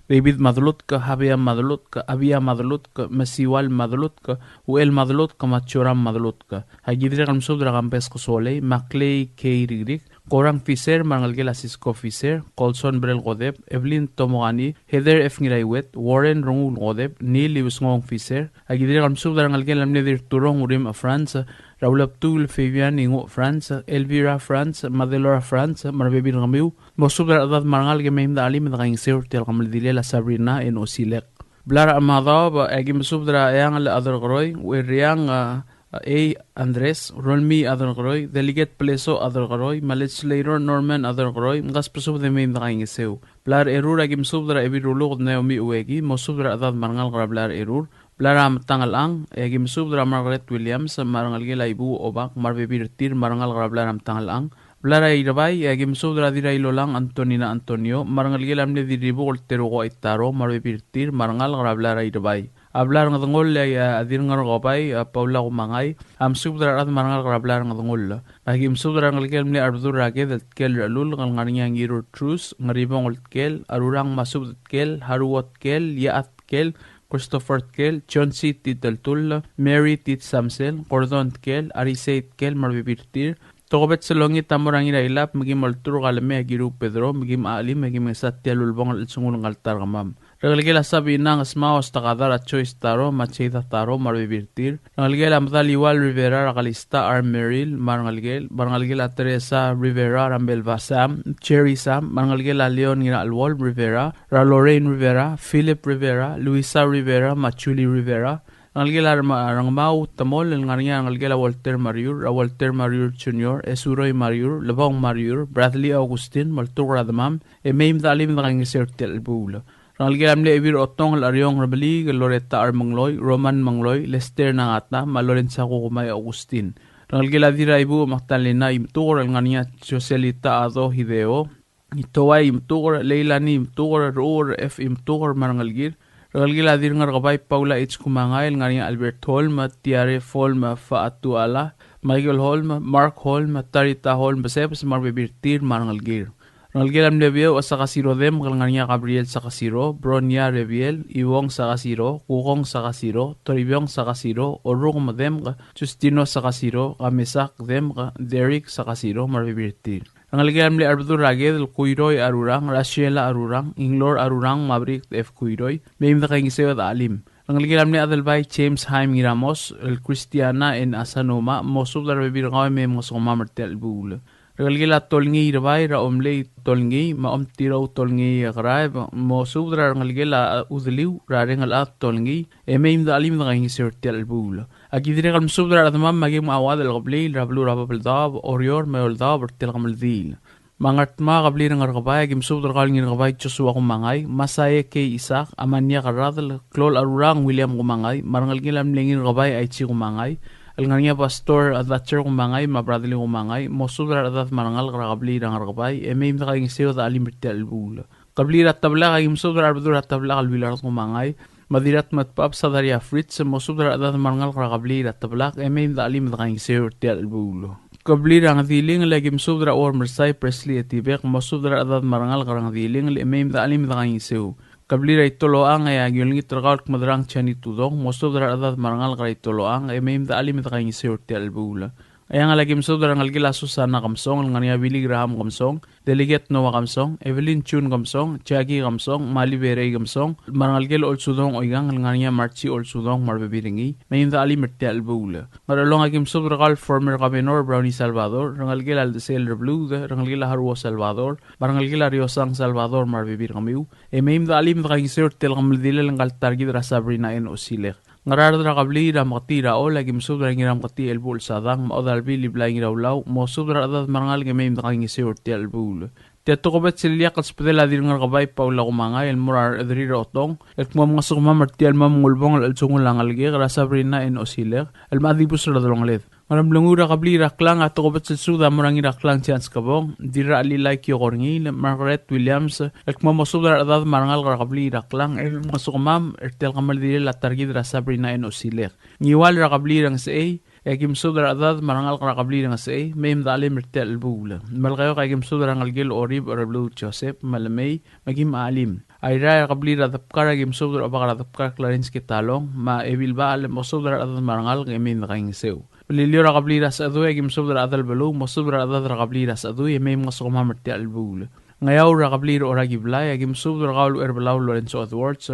David Madelutk, Habia Madelutk, Abia Madelutk, Mesiual Madelutk, Uchel Madelutk me a Joram Madelutk. Aki dirrek el mesubed er a Kambes Kesolei me a Clay K. Rikrik, Korang Fisher, me a rengelekel a Cisco Fisher, Colson Brel Kodep, Evelyn Tomokani, Heather F. Ngiraiwet, Warren Rengul Kodep, Neil Iusngong Fisher. Aki dirrek el mesubed er a rengelekel a mle Dirturong Urim Franz, er a Ulebtuil Fabian Ingo Franz, Elvira Franz, me a Delora Franz, me a rebebil er kemiu, mosubed er a rechedad me a rengalek e mei me de chelim e de kaingeseu er tia el kemeldilel a Sabrina N. Osilek. Bla er a Madaob, e aki mesubed er a Eangel Aderkeroi, Ueriang, a, A. Andres, Rolmii Aderkeroi, Delegate Pleso Aderkeroi, me a Legislator Norman Aderkeroi, mkasbesubed e mei me de kaingeseu. Bla er a Erur, e aki mesubed er a Ebil Ruluked Naomi Ueki, mosubed er a rechedad me a rengalek er a Bla er a Erur. Bla er a Metangelchang, e aki mesubed er a Margaret Williams, me a rengelekel a Ibu Obak, me a rebebil er tir, me a rengalek er a Bla er a Metangelchang. Bla er a Irebai, e aki mesubed er a Dirrailolang Antonina Antonio, me a rengelekel a mle Dirribuk el Teruko Aitaro, me a rebebil er tir, me a rengalek er a Bla er a Irebai. A Bla er a Ngedengoll, e a Dirngerkebai, a Paula Kumangai, a mesubed er a rechad me a rengalek er a Bla er a Ngedengoll. Aki mesubed er a rengelekel a mle Arbedul er a Ked el Tkel er a Chelul, el ngar er ngii a Ngirur Trus, Ngeribongel Tkel, Arurang Masubed Tkel, Haruo Tkel, Iechad Tkel, Christopher Tkel, John C. Titeltull, Mary Tit Samsel, Gordon Tkel, Arisei Tkel, me a rebebil er tir. Tokubets el ongit a mo er a Ngirailab, me kim olturk a lemei a Kiru Pedro, me kim chelim, me kim mesa tia el ulebongel el chelsengul ngka el ta er kemam. Rengelekel a Sabina Ngesmau, Stakadar, a Joyce Taro, me a Cheida Taro, me a rebebil er tir. Rengelekel a Medaliual Rivera, er a Kalista R. Merrill, me a rengelekel, me a rengelekel a Teresa Rivera, er a Melba Sam, Cherry Sam, me a rengelekel a Leon Ngiracheluol Rivera, er a Lorraine Rivera, Philip Rivera, Luisa Rivera, me a Julie Rivera. Rengelekel a Rema-, Rengemau Temol, el ngar er ngii a rengelekel a Walter Mariur, er a Walter Mariur Junior, Esuroi Mariur, Lebong Mariur, Bradley Augustin, me olturk er a demam, e mei me de chelim e de kaingeseu er tia el chelebuul. Rengelekel a mle Ebil Otong el Ariong Rebeliik, Loretta R. Mengloi, Roman Mengloi, Lester Nangata, me a Lorenza Kukumai Augustin. Rengelekel a Dirraibuuch Magdalena Imtuker, el ngar er ngii a Joselita Ado Hideo, Itowai Imtuker, Leilani Imtuker, Ruur F. Imtuker, me a rengelekir. Rengelekel a Dirngerkebai Paula H. Kumangai, el ngar er ngii a Albert Holm, Tiare Holm, Faatuala, Michael Holm, Mark Holm, Tarita Holm, Besebes, me a rebebil er tir, me a rengelekir. Rengelekel a mle Bieu Sakasiro Demk, el ngar er ngii a Gabriel Sakasiro, Bronia Rebiel, Iuong Sakasiro, Kukong Sakasiro, Toribiong Sakasiro, Oruk Medemk, Justino Sakasiro, Kamesak Demk, Derek Sakasiro, me a rebebil er tir. Rengelekel a mle Arbedul er a Ked el Kuiroi Arurang, Rasiela Arurang, Inglor Arurang, me a Brik F. Kuiroi, mei me de kaingeseu e de chelim. Rengelekel a mle Adelbai James Haim Ngiramos, el Christiana N. Asanuma, mosubed er a rebebil er kau e mei mngesukemam er tia el chelebuul. Rengelekel a Tolngii Rebai, er a Omlei Tolngii, me a Omtirou Tolngii Keraeb, mosubed er a rengelekel a Udeliu, er a Rengelchad Tolngii, e mei me de chelim e de kaingeseu er tia el chelebuul. Aki dirrek el mesubed er a rechedemam me aki mo chuodel el kebliil er a beluu er a Babeldaob, Oreor me a Eouldaob er tia el kemeldiil. Me a Ngardmau a kebliil er a Ngerkebai, aki mesubed er kau el Ngirkebai Joshua Kumangai, Masae K. Isaac, Amania Kerradel, Klol Arurang William Kumangai, me a rengelekel a mle Ngirkebai Aichi Kumangai, el ngar er ngii a Pastor Thatcher Kumangai, me a Bradley Kumangai, mosubed er a rechedad me a rengalek er a kebliil er a Ngerkebai, e mei me de kaingeseu e de chelim er tia el chelebuul. Kebliil er a Teblak, aki mesubed er a Arbedul er a Teblak el Willard Kumangai, me a Dirratmedbab Sadaria Fritz, mosubed er a rechedad me a rengalek er a kebliil er a Teblak, e mei me de chelim e de kaingeseu er tia el chelebuul. Kebliil er a Ngediling, el aki mesubed er a Uormersai Presley Etibek, mosubed er a rechedad me a rengalek er a Ngediling, e mei me de chelim e de kaingeseu. Kebliil er a Itoloang, e aki olengit er kau el Kmedrang Jani Tudong, mosubed er a rechedad me a rengalek er a Itoloang, e mei me de chelim e de kaingeseu er tia el chelebuul. Eangel, aki mesubed er a rengelekel a Susana Kemsong, el ngar er ngii a Billy Graham Kemsong, Delegate Noah Kemsong, Evelyn June Kemsong, Jackie Kemsong, Mali Berei Kemsong, me a rengelekel Olsudong Oikang, el ngar er ngii a Marchi Olsudong, me a rebebil er ngii, mei me de chelim er tia el chelebuul. Ngerchelong, aki mesubed er kau el former Governor Brownie Salvador, rengelekel a Ldesel Rebluud, rengelekel a Haruo Salvador, me a rengelekel a Riosang Salvador, me a rebebil er kemiu, e mei me de chelim e de kaingeseu er tia el kemeldiil er ngka el ta er kid er a Sabrina N. Osilek. Ngaraard er a kebliil er a Meketii er a Chol, aki mesubed er a Ngirameketii Elbuchel Sadang, me a Odalbil Iblai Ngiraulau, mosubed er a rechedad me a rengalek e mei me de kaingeseu er tia el chelebuul. Tia tokubets el ileakl el subedel a Dirngerkebai Paula Kumangai, el mo er a rechederir er a Otong, el kmo mngesukemam er tia el mo mengulebongel el chelsengul a ngelekek er a Sabrina N. Osilek, el mla dibus er a delongeled. Ngeremlengui er a kebliil er a Klang, a tokubets el subed a mo er a Ngiraklang Chance Kebong, Dirrachelilai Kioko Rengiil, Margaret Williams, el kmo mosubed er a rechedad me a rengalek er a kebliil er a Klang, el mngesukemam er tia el kemeldilel a ta er kid er a Sabrina N. Osilek. Ngiwal er a kebliil er a Ngesechei, e aki mesubed er a rechedad me a rengalek er a kebliil er a Ngesechei, mei me de chelim er tia el chelebuul. Melekeok, e aki mesubed er a rengelekel Orib Rebluud Joseph, me lemei, me kim chelim. Airai er a kebliil er a Debkar, e aki mesubed er a Obak er a Debkar Clarence Ketalong, me a Ebil Bachel, mosubed er a rechedad me a rengalek e mei me de kaingeseu. Beliliou er a kebliil er a Sechedui, aki mesubed er a chedal beluu, mosubed er a rechedad er a kebliil er a Sechedui, e mei mngosukemam er tia el chelebuul. Ngeaur er a kebliil er a Orakiblai, aki mesubed er kau el Ucherbelau Lorenzo Edwards,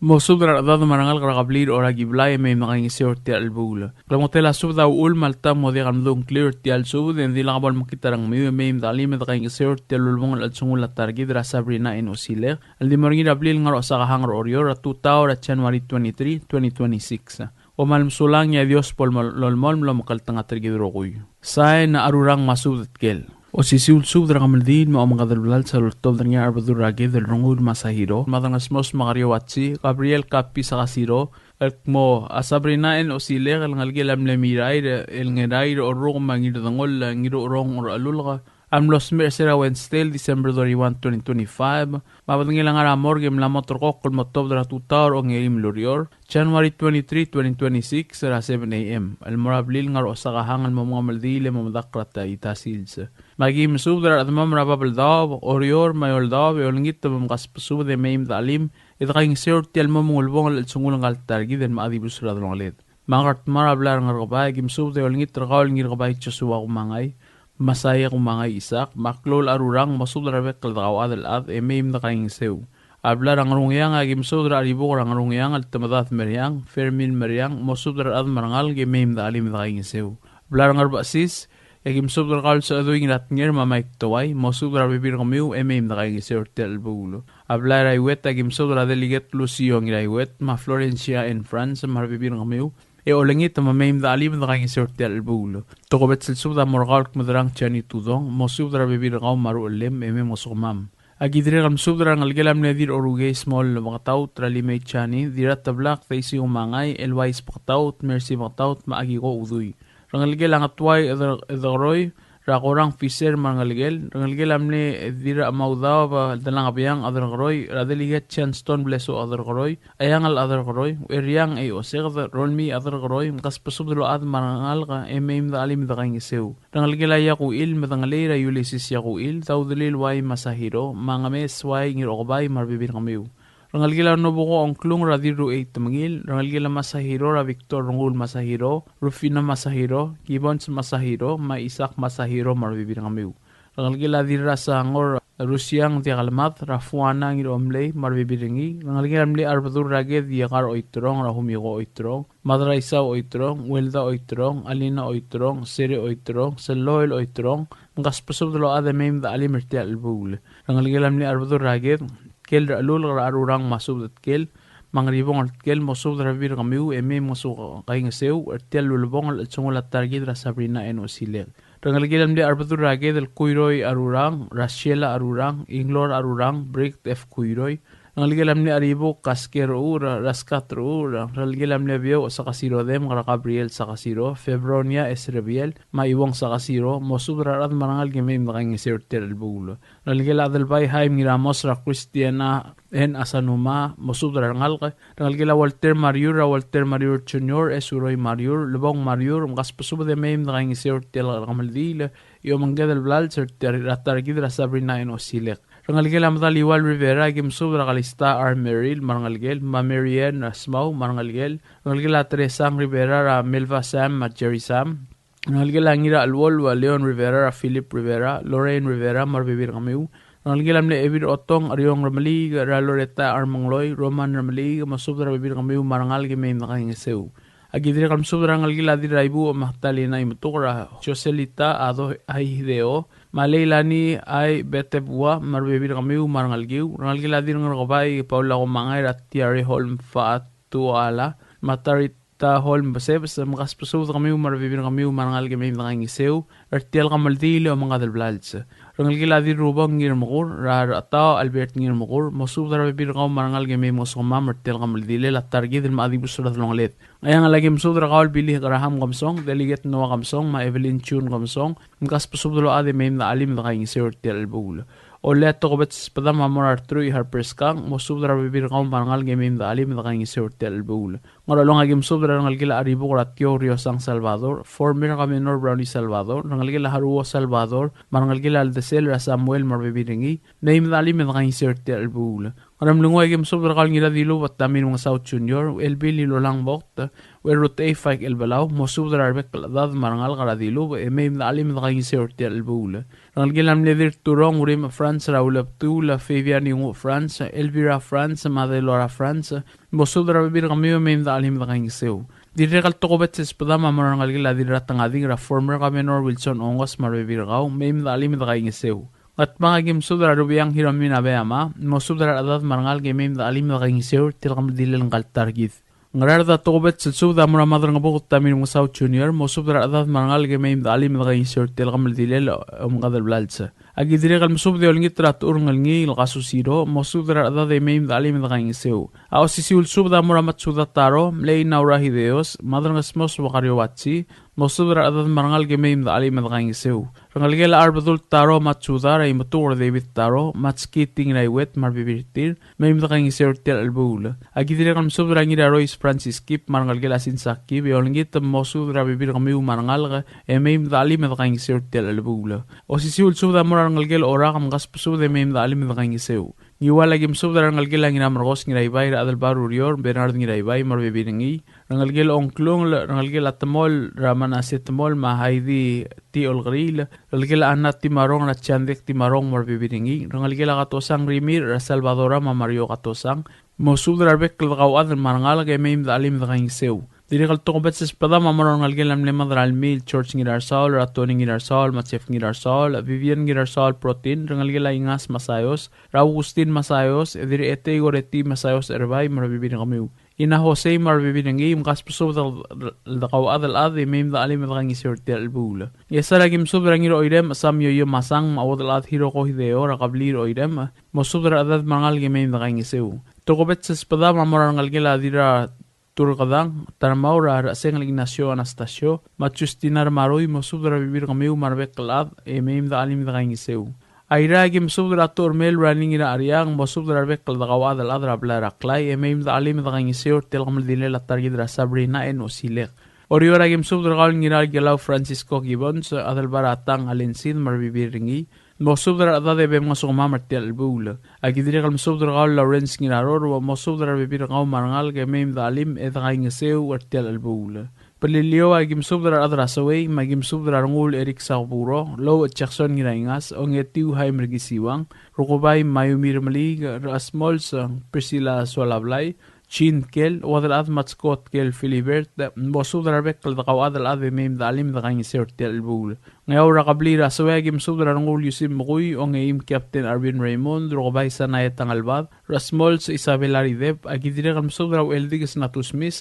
mosubed er a rechedad me a rengalek er a kebliil er a Orakiblai, e mei mdekaingeseu er tia el chelebuul. Klemengetel a subed a uchul me a lta mo diak el mdung kliu er tia el subed, e ng di lak bo lemekngit a rengmiu, e mei mdechelim e dekaingeseu er tia el ulebongel el chelsengul a ta er kid er a Sabrina N. Osilek, el di mo er ngii er a blil ngar er a Osakahang er a Oreor, er a tutau er a January twenty-three, twenty twenty-six. Kom kmal mesulang, e a Dios bo lolemolem el omekngeltengat er kid el rokui. Sain a Arurang me a Subed Tkel. Osisiu el subed er a kemeldiil me a omengkad el blals el oltobed er ngii a Arbedul er a Ked el Rengul Masahiro, Madrangesmos me a Keriou Atsi, Gabriel Kapi Sakasiro, el kmo a Sabrina N. Osilek el ngelekel a mle Mirair el Ngerair Oruk me a Ngirdengoll Ngirucherong Orchelulk, a mlo smecher er a Wednesday, December thirty-one, twenty twenty-five, me a bedengel a ngar er a morgue e mla mo terrekokl el mo tuobed er a tutau er a ongeim el ureor, January twenty-three, twenty twenty-six, er a seven A M, el mo er a blil ngar er a Osakahang el mo mengemeldiil e mo medakl er a ta er a sils. Me aki mesubed er a rechedemam er a Babeldaob, Oreor me a Eouldaob, e olengit me mkasbesubed e mei mdechelim e dekaingeseu er tia el mo mengulebongel el chelsengul ngka el ta er kid el mla dibus er a delongeled. Me a Ngardmau er a blai er a Ngerkebai, aki mesubed e olengit er kau el Ngirkebai Joshua Kumangai, Masaiek Kumangai Isak, me a Klou el Arurang, mosubed er a rebek el dekauchad el chad e mei mdekaingeseu. A blai er a Ngerungiang, aki mesubed er a Ribuk er a Ngerungiang el Temedad Meriang, Fermin Meriang, mosubed er a rechad me a rengalek e mei mdechelim e dekaingeseu. Blai er a Ngerbechesis, e aki mesubed er kau el Sechedui Ngiratnger me a Mike Towai, mosubed er a rebebil er kemiu e mei mdekaingeseu er tia el chelebuul. A blai er a Iuet, aki mesubed er a Delegate Lucio Ngiraiuet me a Florencia N. Franz me a rebebil er kemiu, e olengit me mei mdechelim e dekaingeseu er tia el chelebuul. Tokubets el subed a mo er kau el Kmedrang Jani Tudong, mosubed er a rebebil er kau me a ruchelem e mei mngosukemam. Aki dirrek el mesubed er a rengelekel a mle Dirrorukei Small Beketaut, er a Limei Jani, Dirratablak Daisy Umangai, Elwais Beketaut, Mercy Beketaut me a Akiko Udui. Rengelekel a Ngetuai Eder-, Ederkeroi, er a Korang Fisher me a rengelekel, rengelekel a mle Dirramaudaob Delangebiang Ederkeroi, er a Delegate Johnston Blesoch Ederkeroi, Aiangel Ederkeroi, Eriang Eioseked, Rolmii Ederkeroi, mkasbesubed el ochad me a rengalek e mei mdechelim e dekaingeseu. Rengelekel a Iakuil, Medengelei er a Ulysses Iakuil, Daudelil Wai Masahiro, me a Ngemes Wai Ngirokebai me a rebebil er kemiu. Rengelekel a Nobuko Ongklung er a Dirruchei Temengil, rengelekel a Masahiro er a Victor Rengul Masahiro, Rufina Masahiro, Gibbons Masahiro, me a Isaac Masahiro me a rebebil er kemiu. Rengelekel a Dirrasangor Rusiang Diakalmad, er a Fuana Ngiromlei me a rebebil er ngii, rengelekel a mle Arbedul er a Ked Iekar Oiterong, er a Humiko Oiterong, Madraisau Oiterong, Uelda Oiterong, Alina Oiterong, Sere Oiterong, Seloel Oiterong, mkasbesubed el ochad e mei mdechelim er tia el chelebuul. Rengelekel a mle Arbedul er a Ked, Tkel er a Chelulk er a Arurang me a Subed Tkel, me a Ngeribong er Tkel, mosubed er a rebebil er kemiu e mei mngosukekaingeseu er tia el ulebongel el chelsengul a ta er kid er a Sabrina N. Osilek. Rengelekel a mle Arbedul er a Ked el Kuiroi Arurang, er a Sheila Arurang, Inglor Arurang, Brigitte F. Kuiroi. Rengelekel a mle Aribuk Kasker Ur, er a Skat Ur. Rengelekel a mle Biou Sakasiro Dem, er a Gabriel Sakasiro, Febronia Esrebiel, me a Iuong Sakasiro, mosubed er a rechad me a rengalek e mei mdekaingeseu er tia el chelebuul. Rengelekel a Adelbai Haim Ngiramos, er a Christiana N. Asanuma, mosubed er a rengalek. Rengelekel a Walter Mariur, er a Walter Mariur Junior, Esuroi Mariur, Lebong Mariur, mkasbesubed e mei mdekaingeseu er tia el kemeldiil e omengkad el blals er tia er a ta er kid er a Sabrina N. Osilek. Rengelekel a Medaliual Rivera, aki mesubed er a Kalista R. Merrill me a rengelekel, me a Marianne Smau me a rengelekel. Rengelekel a Teresang Rivera, er a Melva Sam me a Jerry Sam. Rengelekel a Ngiracheluolu a Leon Rivera, er a Philip Rivera, Lorraine Rivera me a rebebil er kemiu. Rengelekel a mle Ebil Otong Eriong Remeliik, er a Loretta Armengloi, Roman Remeliik, mosubed er a rebebil er kemiu me a rengalek e mei mdekaingeseu. Aki dirrek el mesubed er a rengelekel a Dirraibuuch Magdalena Imetuk, er a Joselita Ado Ai Hideo, me a Leilani Ai Betebua me a rebebil er kemiu me a rengelekiu. Rengelekel a Dirrengerkebai Paula Komangai, er a Tiare Holm Faat Tuala, me a Tarita Holm Besebes, mkasbesubed kemiu me a rebebil er kemiu me a rengalek e mei mdekaingeseu er tia el kemeldiil e omengkad el blals. Rengelekel a Dirrubong Ngirmekur, er a Rechetau Albert Ngirmekur, mosubed er a rebebil er kau me a rengalek e mei mngosukemam er tia el kemeldiil e a ta er kid el mla dibus er a delongeled. Ngcheangel aki mesubed er kau el Billy Graham Kemesong, Delegate Noah Kemesong, me a Evelyn June Kemesong, mkasbesubed el ochad e mei mdechelim e dekaingeseu er tia el chelebuul. Olea tokubets el sbedam a mo er a Rteruich Harper Skang, mosubed er a rebebil er kau me a rengalek e mei mdechelim e dekaingeseu er tia el chelebuul. Ngerchelong aki mesubed er a rengelekel a Aribuk er a Tiou Riosang Salvador, former Governor Brownie Salvador, rengelekel a Haruo Salvador, me a rengelekel a Aldesel er a Samuel me a rebebil er ngii, mei mdechelim e dekaingeseu er tia el chelebuul. Ngeremlengui a ki mesubed er kau el Ngiradilubech Tamir Mengesau Junior, Elbil Ilolang Vogt, Uerutechei Faik Elbelau, mosubed er a rebek el chedad me a rengalek er a Dilubech, e mei me de chelim e de kaingeseu er tia el chelebuul. Rengelekel a mle Dirturong Urim France er a Ulebtuul, Fabian Ingu France, Elvira France, me a Delora France, mosubed er a rebebil er kemiu e mei me de chelim e de kaingeseu. Dirrek el tokubets el sbedam a mo er a rengelekel a Dirratengadik er a former Governor Wilson Ongos me a rebebil er kau, mei me de chelim e de kaingeseu. Ngatpang a ki mesubed er a Rubiang Hiromi Nabeyama, mosubed er a rechedad me a rengalek e mei me de chelim e de kaingeseu er tia el kemeldilel ngka el ta er kid. Ngaraard a tokubets el subed a mo er a Madrengebuked Tamir Mengesau Junior, mosubed er a rechedad me a rengalek e mei me de chelim e de kaingeseu er tia el kemeldilel omengkad el blals. A ki dirrek el mesubed e olengit er a Techur Ngelngii el Kasusiro, mosubed er a rechedad e mei me de chelim e de kaingeseu. A osisiu el subed a mo er a Matsuda Taro, mle Inaura Hideos, Madrengesmos Wakario Watsi, mosubed er a rechedad me a rengalek e mei me de chelim e de kaingeseu. Rengelekel a Arbedul Taro Matsuda er a Imetuker David Taro, Matski Ting er a Iuet me a rebebil er tir, mei me de kaingeseu er tia el chelebuul. A ki dirrek el mesubed er a Ngirarois Francis Kip me a rengelekel a Sinsa Kip, e olengit mosubed er a rebebil er kemiu me a rengalek, e mei me de chelim e de kaingeseu er tia el chelebuul. Osisiu el subed a mo er a rengelekel Orak, mkasbesubed e mei me de chelim e de kaingeseu. Ngiwal a ki mesubed er a rengelekel a Ngiramerkos Ngiraibai er a Adelbai er Urior, Bernard Ngiraibai me a rebebil er ngii, rengelekel Ongklungel, rengelekel a Temol er a Manase Temol me a Heidi T. Olkeriil, rengelekel a Anna Timarong er a Chiandek Timarong me a rebebil er ngii, rengelekel a Katosang Rimirch er a Salvadora me a Mario Katosang, mosubed er a rebek el dekauchad me a rengalek e mei me de chelim e de kaingeseu. Dirrek el tokubets el sbedam a mo er a rengelekel a mle Mad er a Lmiil George Ngirarsaol er a Tony Ngirarsaol me a Jeff Ngirarsaol, Vivian Ngirarsaol Protin, rengelekel a Ingas Masayos, er a Augustin Masayos, e dirrek Etei Goreti Masayos Erbai me a rebebil er kemiu. Ina Jose me a rebebil er ngii, mkasbesubed el dekauchad el chad e mei me de chelim e de kaingeseu er tia el chelebuul. Ngchesar a ki mesubed er a Ngiroirem Sam Yoyo Masang me a Uodelchad Hiroko Hideo er a kebliil er Oirem, mosubed er a rechedad me a rengalek e mei me de kaingeseu. Tokubets el sbedam a mo er a rengelekel a Dirra Turkedang Tarmau er a Rechesengel Ignacio Anastasio me a Justina Remarui, mosubed er a rebebil er kemiu me a rebek el chad e mei me de chelim e de kaingeseu. Airai a ki mesubed er a Tuchermel Running er a Ariang, mosubed er a rebek el dekauchad el chad er a blai er a Klai e mei me de chelim e de kaingeseu er tia el kemeldilel a ta er kid er a Sabrina N. Osilek. Oreor a ki mesubed er kau el Ngiraikelau Francisco Gibbons, Adelbai er a Tang Alensid me a rebebil er ngii, mosubed er a rechedad e bem ngesukemam er tia el chelebuul. A ki dirrek el mesubed er kau el Lawrence Ngiraror, mosubed er a rebebil er kau me a rengalek e mei me de chelim e de kaingeseu er tia el chelebuul. Beliliou a ki mesubed er a rechad er a Sewei, me a ki mesubed er a Renguul Eric Sakburo, Lou Jackson Ngiraingas, Ongetiu Haim Rekisiwang, Rukebai Mayumi Remeliik, Rasmols Priscilla Soalablai, Jean Tkel, Uodelchad Matsko Tkel Philibert, mosubed er a rebek el dekauchad el chad e mei me de chelim e de kaingeseu er tia el chelebuul. Ngeaur er a kebliil er a Sewei a ki mesubed er a Renguul Yusim Mekui, Ongeim Captain Arvin Raymond, Rukebai Sanae Tangelbad, Rasmols Isabel Arideb, a ki dirrek el mesubed er a Ucheldikes Natus Mis,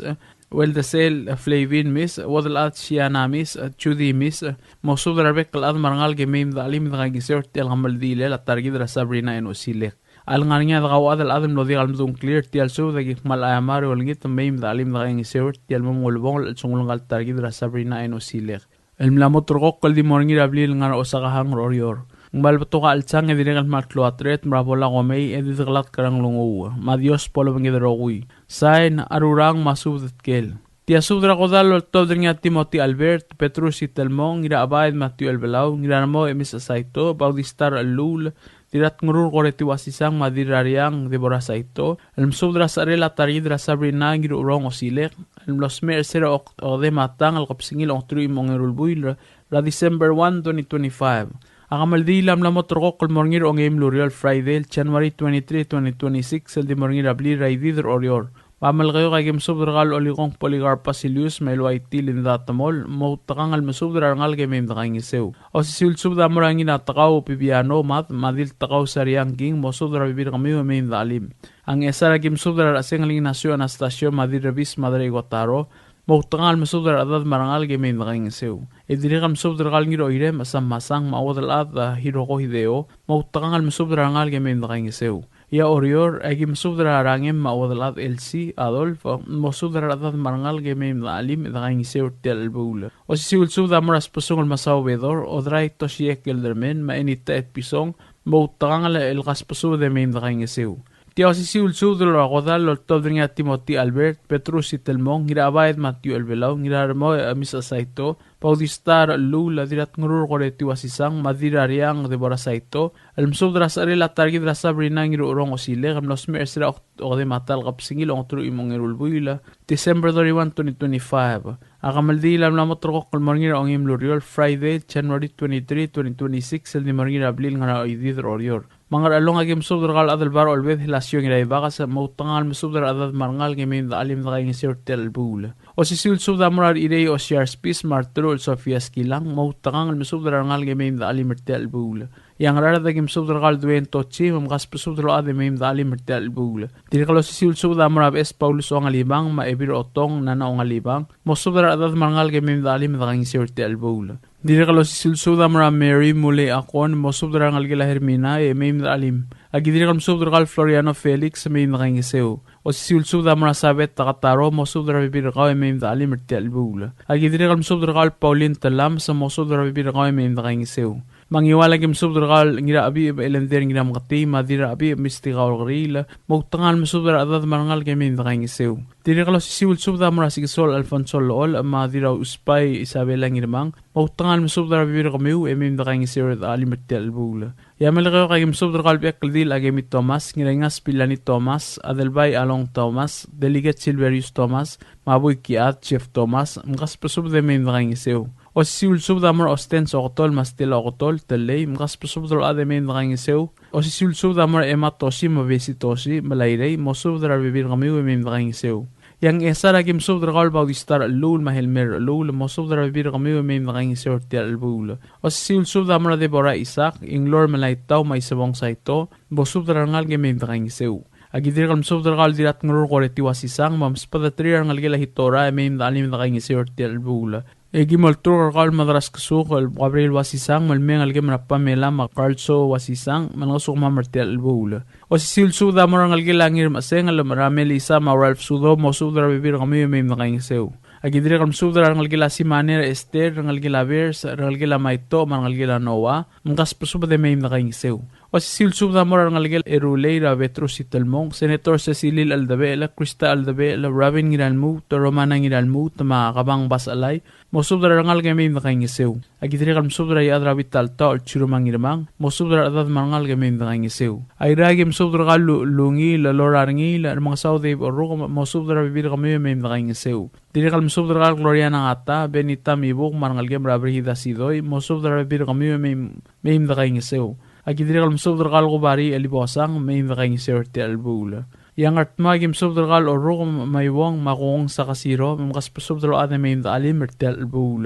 Ueldesel Flavin Mis, Uodelchad Siana Mis, Judy Mis, mosubed er a rebek el chad me a rengalek e mei me de chelim e de kaingeseu er tia el kemeldilel a ta er kid er a Sabrina N. Osilek. A lengar er ngii a dekauchad el chad el mlo diak el medung a ngklir er tia el subed a ki kmal aiamar e olengit me mei me de chelim e de kaingeseu er tia el mo ulebongel el chelsengul ngka el ta er kid er a Sabrina N. Osilek. El mla mo ulterekokl el di mo er ngii er a blil el ngar er a Osakahang er Oreor. Ng kmal betok a chelsang e dirrek el kmal klou a tereter me a bo lak omei e di dekelatk er a nglunguuch. Me a Dios bo lobengkid el rokui. Sain, a Rurang me a Subed Tkel. Tia subed er a kodall el oltobed er ngii a Timothy Albert, Petrus Itelmong, Ngirachebaed Matthew Elbelau, Ngiraremoi Emis Saito, Bautista Rechelluul, Dirratngerur Koreti Uasisang me a Dirrariang Deborah Saito, el mesubed er a secherel a ta er kid er a Sabrina Ngirucherong Osilek, el mlo smecher er se er a ok-, okedei me a tang el kebesengil a ongeteruich me a ongeru el buil er a December one, twenty twenty-five. A kemeldiil a mla mo ulterekokl el mo er ngii er a ongeim el ureor el Friday el January twenty-three, twenty twenty-six, el di mo er ngii er a blil er a Idid er Oreor. Me a Melekeok a ki mesubed er kau el Olikong Polycarp Basilius me a Eluaiti Linda Temol, moutekangel el mesubed er a rengalek e mei me de kaingeseu. Osisiu el subed a mo er a Ngiratekau Bibiano Mad, me a Diltekau Sariang King, mosubed er a rebebil er kemiu e mei me de chelim. A Ngchesar a ki mesubed er a Rechesengel Ignacio Anastasio me a Dirrebis Madrei Kotaro, moutekangel el mesubed er a rechedad me a rengalek e mei me de kaingeseu. E dirrek el mesubed er kau el Ngiroirem Sam Masang me a Uodelchad Hiroko Hideo, moutekangel el mesubed er a rengalek e mei me de kaingeseu. E a Oreor, a ki mesubed er a Rangem me a Uodelchad Elsie Adolf, mosubed er a rechedad me a rengalek e mei me de chelim e de kaingeseu er tia el chelebuul. Osisiu el subed a mo er a Sbesungel Masao Bedor, Odrai Toshie Kelderman, me a Enita Etpison, moutekangel el kasbesubed e mei me de kaingeseu. Tia osisiu el subed er a kodall el oltobed er ngii a Timothy Albert, Petrus Itelmong, Ngirabaed Matthew Elbelau, Ngiraremoi Emis Saito, Bautista Rechelluul, Dirratngerur Koreti Wasisang, me a Dirrariang Deborah Saito, el mesubed er a secherel a ta er kid er a Sabrina Ngirucherong Osilek, el mlo smecher er sera okedei me a ta el kebesengil a ongeteruich me a ongeru el buil, December thirty-one, twenty twenty-five. A kemeldiil a mla mo ulterekokl el mo er ngii er a ongeim el ureor, Friday, January twenty-three, twenty twenty-six, el di mo er ngii er a blil ngar er a Oidid er Oreor. Me a Ngerchelong a ki mesubed er kau el Adelbai er a Olbed Hilasio Ngiraibakes, moutekangel mesubed er a rechedad me a rengalek e mei me dechelim e dekaingeseu er tia el chelebuul. Osisiu el subed a mo er a Rechirei Osiar Spis me a Reteruchel Sofia Skilang, moutekangel mesubed er a rengalek e mei me dechelim er tia el chelebuul. E a Ngaraard a ki mesubed er kau el Duane Tochi, me mkasbesubed el ochad e mei me dechelim er tia el chelebuul. Dirrek el osisiu el subed a mo er a Beches Paulus Ongalibang, me a Ebil Otong Nana Ongalibang, mosubed er a rechedad me a rengalek e mei me dechelim e dekaingeseu er tia el chelebuul. Dirrek el osisiu el subed a mo er a Mary Mulei Akon, mosubed er a rengelekel a Hermina e mei me dechelim. A ki dirrek el mesubed er kau el Floriano Felix, mei me dekaingeseu. Osisiu el subed a mo er a Sabet Takataro, mosubed er a rebebil er kau e mei me dechelim er tia el chelebuul. A ki dirrek el mesubed er kau el Pauline Telames, mosubed er a rebebil er kau e mei me dekaingeseu. Me a Ngiwal a ki mesubed er kau el Ngirachebicheb Elender Ngirameketii, me a Dirrachebicheb Mistika Olkeriil, moutekangel mesubed er a rechedad me a rengalek e mei me dekaingeseu. Dirrek el osisiu el subed a mo er a Sikesol Alfonso Lool, me a Dirrausbai Isabela Ngirmang, moutekangel mesubed er a rebebil er kemiu e mei me dekaingeseu e dechelim er tia el chelebuul. E a Melekeok a ki mesubed er kau el Bechekldil Akemi Thomas, Ngiraingas Pilani Thomas, Adelbai Along Thomas, Delegate Silverius Thomas, me a Buikiad Jeff Thomas, mkasbesubed e mei me dekaingeseu. Osisiu el subed a mo er a Ostens Oketol me a Stella Oketol, Telei, mkasbesubed el ochad e mei me dekaingeseu. Osisiu el subed a mo er a Emma Tosi me a Bessie Tosi, Melairei, mosubed er a rebebil er kemiu e mei me dekaingeseu. E a Ngchesar a ki mesubed er kau el Bautista Rechelluul me a Helmer Rechelluul, mosubed er a rebebil er kemiu e mei me dekaingeseu er tia el chelebuul. Osisiu el subed a mo er a Deborah Isaac, Inglor Melaitau me a Isebong Saito, mosubed er a rengalek e mei me dekaingeseu. A ki dirrek el mesubed er kau el Dirratngerur Koreti Wasisang, me msbedeterir a rengelekel a Hitora e mei me dechelim e dekaingeseu er tia el chelebuul. E ki mo olturk er kau el Madras Kesuk el Gabriel Wasisang, me le mei a ngelekem er a Pamela me a Carlso Wasisang, me lengesukemam er tia el chelebuul. Osisiu el subed a mo er a rengelekel a Ngirmechesengel, me a Melissa me a Ralph Sudo, mosubed er a rebebil er kemiu e mei me dekaingeseu. A ki dirrek el mesubed er a rengelekel a Simane, er a Esther, rengelekel a Bers, rengelekel a Maito, me a rengelekel a Noah, mkasbesubed e mei me dekaingeseu. Osisiu el subed a mo er a rengelekel a Erulei, er a Petrus Itelmong, Senator Secilil Eldebechel, Krista Eldebechel, Robin Ngiralmuut, Romana Ngiralmuut, me a Kebang Basechelai, mosubed er a rengalek e mei me dekaingeseu. A ki dirrek el mesubed er a Iechad er a Bitaltaoch el Chirumang Ngirmang, mosubed er a rechedad me a rengalek e mei me dekaingeseu. A Irrai a ki mesubed er kau el Lu-, Lungiil, Lora Rengiil, Remengesau Dave Orrukem, mosubed er a rebebil er kemiu e mei me dekaingeseu. Dirrek el mesubed er kau el Gloriana Ngata, Benita Mibuk, me a rengelekem er a Brigida Sidoi, mosubed er a rebebil er kemiu e mei, mei me dekaingeseu. A ki dirrek el mesubed er kau el Kubari Elibosang, mei me dekaingeseu er tia el chelebuul. E a Ngardmau a ki mesubed er kau el Orrukem me a Iuong me a Kukong Sakasiro, me mkasbesubed el ochad e mei me dechelim er tia el chelebuul.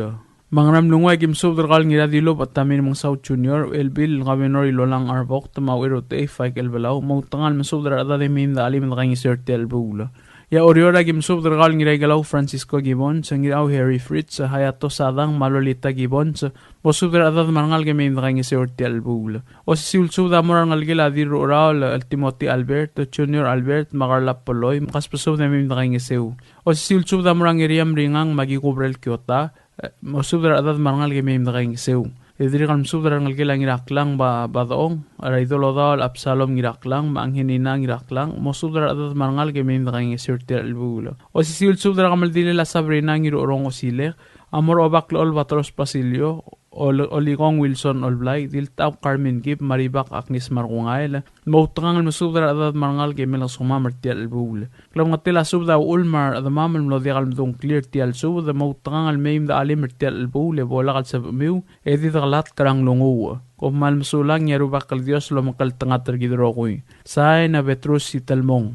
Me a Ngeremlengui a ki mesubed er kau el Ngiradilubech Tommy Remengesau Junior, Uchelbil el Governor Ilolang R. Vogt, me a Ucherutechei Faik Elbelau, moutekangel mesubed er a rechedad e mei me dechelim e dekaingeseu er tia el chelebuul. E a Oreor a ki mesubed er kau el Ngiraikelau Francisco Gibbons, Ngirau Harry Fritz, Hayato Sadang, me a Lolita Gibbons, mosubed er a rechedad me a rengalek e mei me dekaingeseu er tia el chelebuul. Osisiu el subed a mo er a rengelekel a Dirrucheraol el Timothy Albert, Junior Albert, me a Carla Poloi, mkasbesubed e mei me dekaingeseu. Osisiu el subed a mo er a Ngeriam Ringang me a Kikubrel Kiota, e, mosubed er a rechedad me a rengalek e mei me dekaingeseu. E dirrek el mesubed er a rengelekel a Ngiraklang Ba-, Badechong, er a Idolodaol Absalom Ngiraklang, me a Angenina Ngiraklang, mosubed er a rechedad me a rengalek e mei me dekaingeseu er tia el chelebuul. Osisiu el subed er a kemeldilel a Sabrina Ngirucherong Osilek, a mo er a Obak el Olbatros Basilio, Ol-, Olikong Wilson Olblai, Diltau Carmen Kib, me a Ribak Agnes Markungael, moutekangel mesubed er a rechedad me a rengalek e mei el ngesukemam er tia el chelebuul. Klemengetel a subed a uchul me a rechedemam el mlo diak el medung a ngklir er tia el subed, moutekangel mei me dechelim er tia el chelebuul e bo lak el sebechemiu, e di dekelatk er a nglunguuch. Kom kmal mesulang, e a Rubak el Dios lomekngeltengat er kid el rokui. Sain a Petrus Itelmong.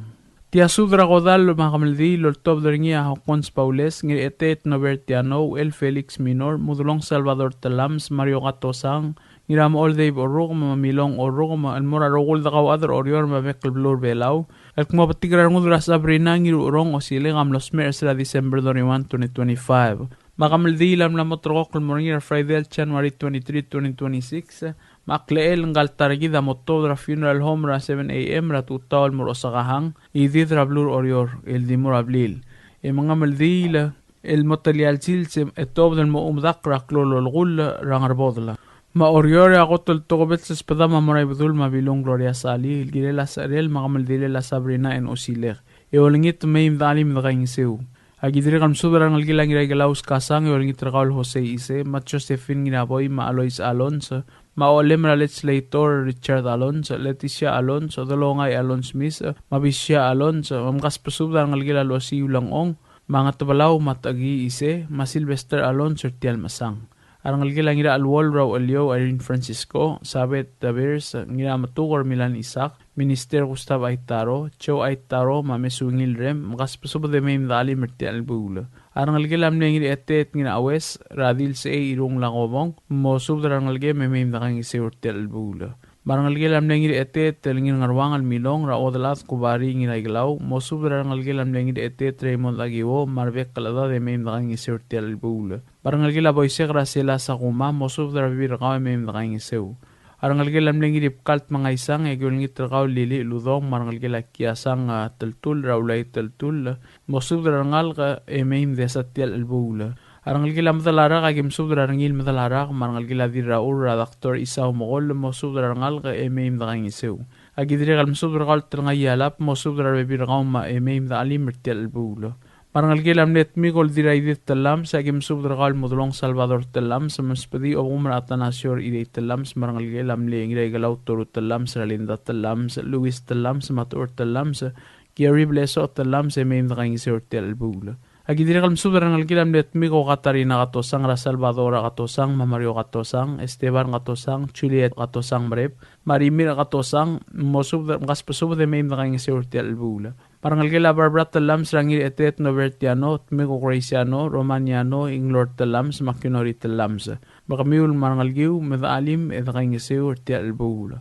Tia subed er a kodall me a kemeldiil el oltobed er ngii a Hokkons Baules, Ngiraeteet Norbert Tiano, Uchel Felix Minor, Mudelong Salvador Telams, Mario Katosang, Ngiramechol Dave Orrukem, me a Milong Orrukem, el mo er a rokui el dekauchad er Oreor me a bek el beluu er a Belau, el kmo betik er a rengud er a Sabrina Ngirucherong Osilek a mlo smecher er sera December thirty-one, twenty twenty-five. Me a kemeldiil a mla mo ulterekokl el mo er ngii er a Friday el January twenty-three, twenty twenty-six, me a klechel ngka el ta er kid a mo tuobed er a funeral home er a seven A M er a tutau el mo er a Osakahang, Idid er a beluu er Oreor, el di mo er a blil. E me a kemeldiil el mo telia el sils e tuobed el mo medakl er a klou el olekull er a Ngerbodel. Me a Oreor e a kot el tokubets el sbedam a mo er a Ibedul me a Bilung Gloria Salii, el kirel a secherel me a kemeldilel a Sabrina N. Osilek. E olengit me mei me de chelim e de kaingeseu. A ki dirrek el mesubed er a rengelekel a Ngiraikelau Skasang e olengit er kau el Jose Ise, me a Josephine Ngiraboi, me a Alois Alonso, me a Olem er a Legislator Richard Alonso, Leticia Alonso, Delongai Alonso Smith, me a Bisia Alonso, me mkasbesubed er a rengelekel a Losi Ulengong, me a Ngetebelau me a Teki Ise, me a Sylvester Alonso er tia el mesang. A rengelekel a Ngiracheluol er a Ucheliou Irene Francisco, Sabet Davirs, Ngirametuker Milan Isaac, Minister Gustav Aitaro, Joe Aitaro, me a Mesungil Rem, mkasbesubed e mei me de chelim er tia el chelebuul. A rengelekel a mle Ngiraeteet Ngiraues, er a Dilsechei Irung Lakobong, mosubed er a rengelekem e mei me de kaingeseu er tia el chelebuul. Me a rengelekel a mle Ngiraeteet el Ngirngeruang el Milong, er a Odelad Kubari Ngiraikelau, mosubed er a rengelekel a mle Ngiraeteet Raymond Akiwo, me a rebek el chedad e mei me de kaingeseu er tia el chelebuul. Me a rengelekel a Boisek er a Sela Sakuma, mosubed er a rebebil er kau e mei me de kaingeseu. A rengelekel a mle Ngiribkal Tmengaisang, e ki olengit er kau el Lili Ludong, me a rengelekel a Kiasang, a, Teltull, er a Ulai Teltull, mosubed er a rengalek e mei me desa tia el chelebuul. A rengelekel a Medalarak, a ki mesubed er a Rengil Medalarak, me a rengelekel a Dirraur, er a Doctor Isau Mokoll, mosubed er a rengalek e mei me de kaingeseu. A ki dirrek el mesubed er kau el Telngai Ialap, mosubed er a rebebil er kau me e mei me de chelim er tia el chelebuul. Me a rengelekel a mle Tmiko el Diraidid Tellames, a ki mesubed er kau el Mudelong Salvador Tellames, me msbedii a obengkem er a Atanasio er a Idei Tellames, me a rengelekel a mle Ngiraikelau Toru Tellames, er a Linda Tellames, Luis Tellames, me a Tuor Tellames, Gary Blesoch Tellames, e mei me de kaingeseu er tia el chelebuul. A ki dirrek el mesubed er a rengelekel a mle Tmiko Katarina Katosang, er a Salvador Katosang, me a Mario Katosang, Esteban Katosang, Juliet Katosang Merep, me a Rimir Katosang, mosubed, mkasbesubed e mei me de kaingeseu er tia el chelebuul. Me a rengelekel a Barbara Tellames, er a Ngiraeteet Nobertiano, Tmiko Graciano, Romaniano, Inglor Tellames, me a Kinori Tellames. Me kemiu el me a rengelekiu, me de chelim e de kaingeseu er tia el chelebuul.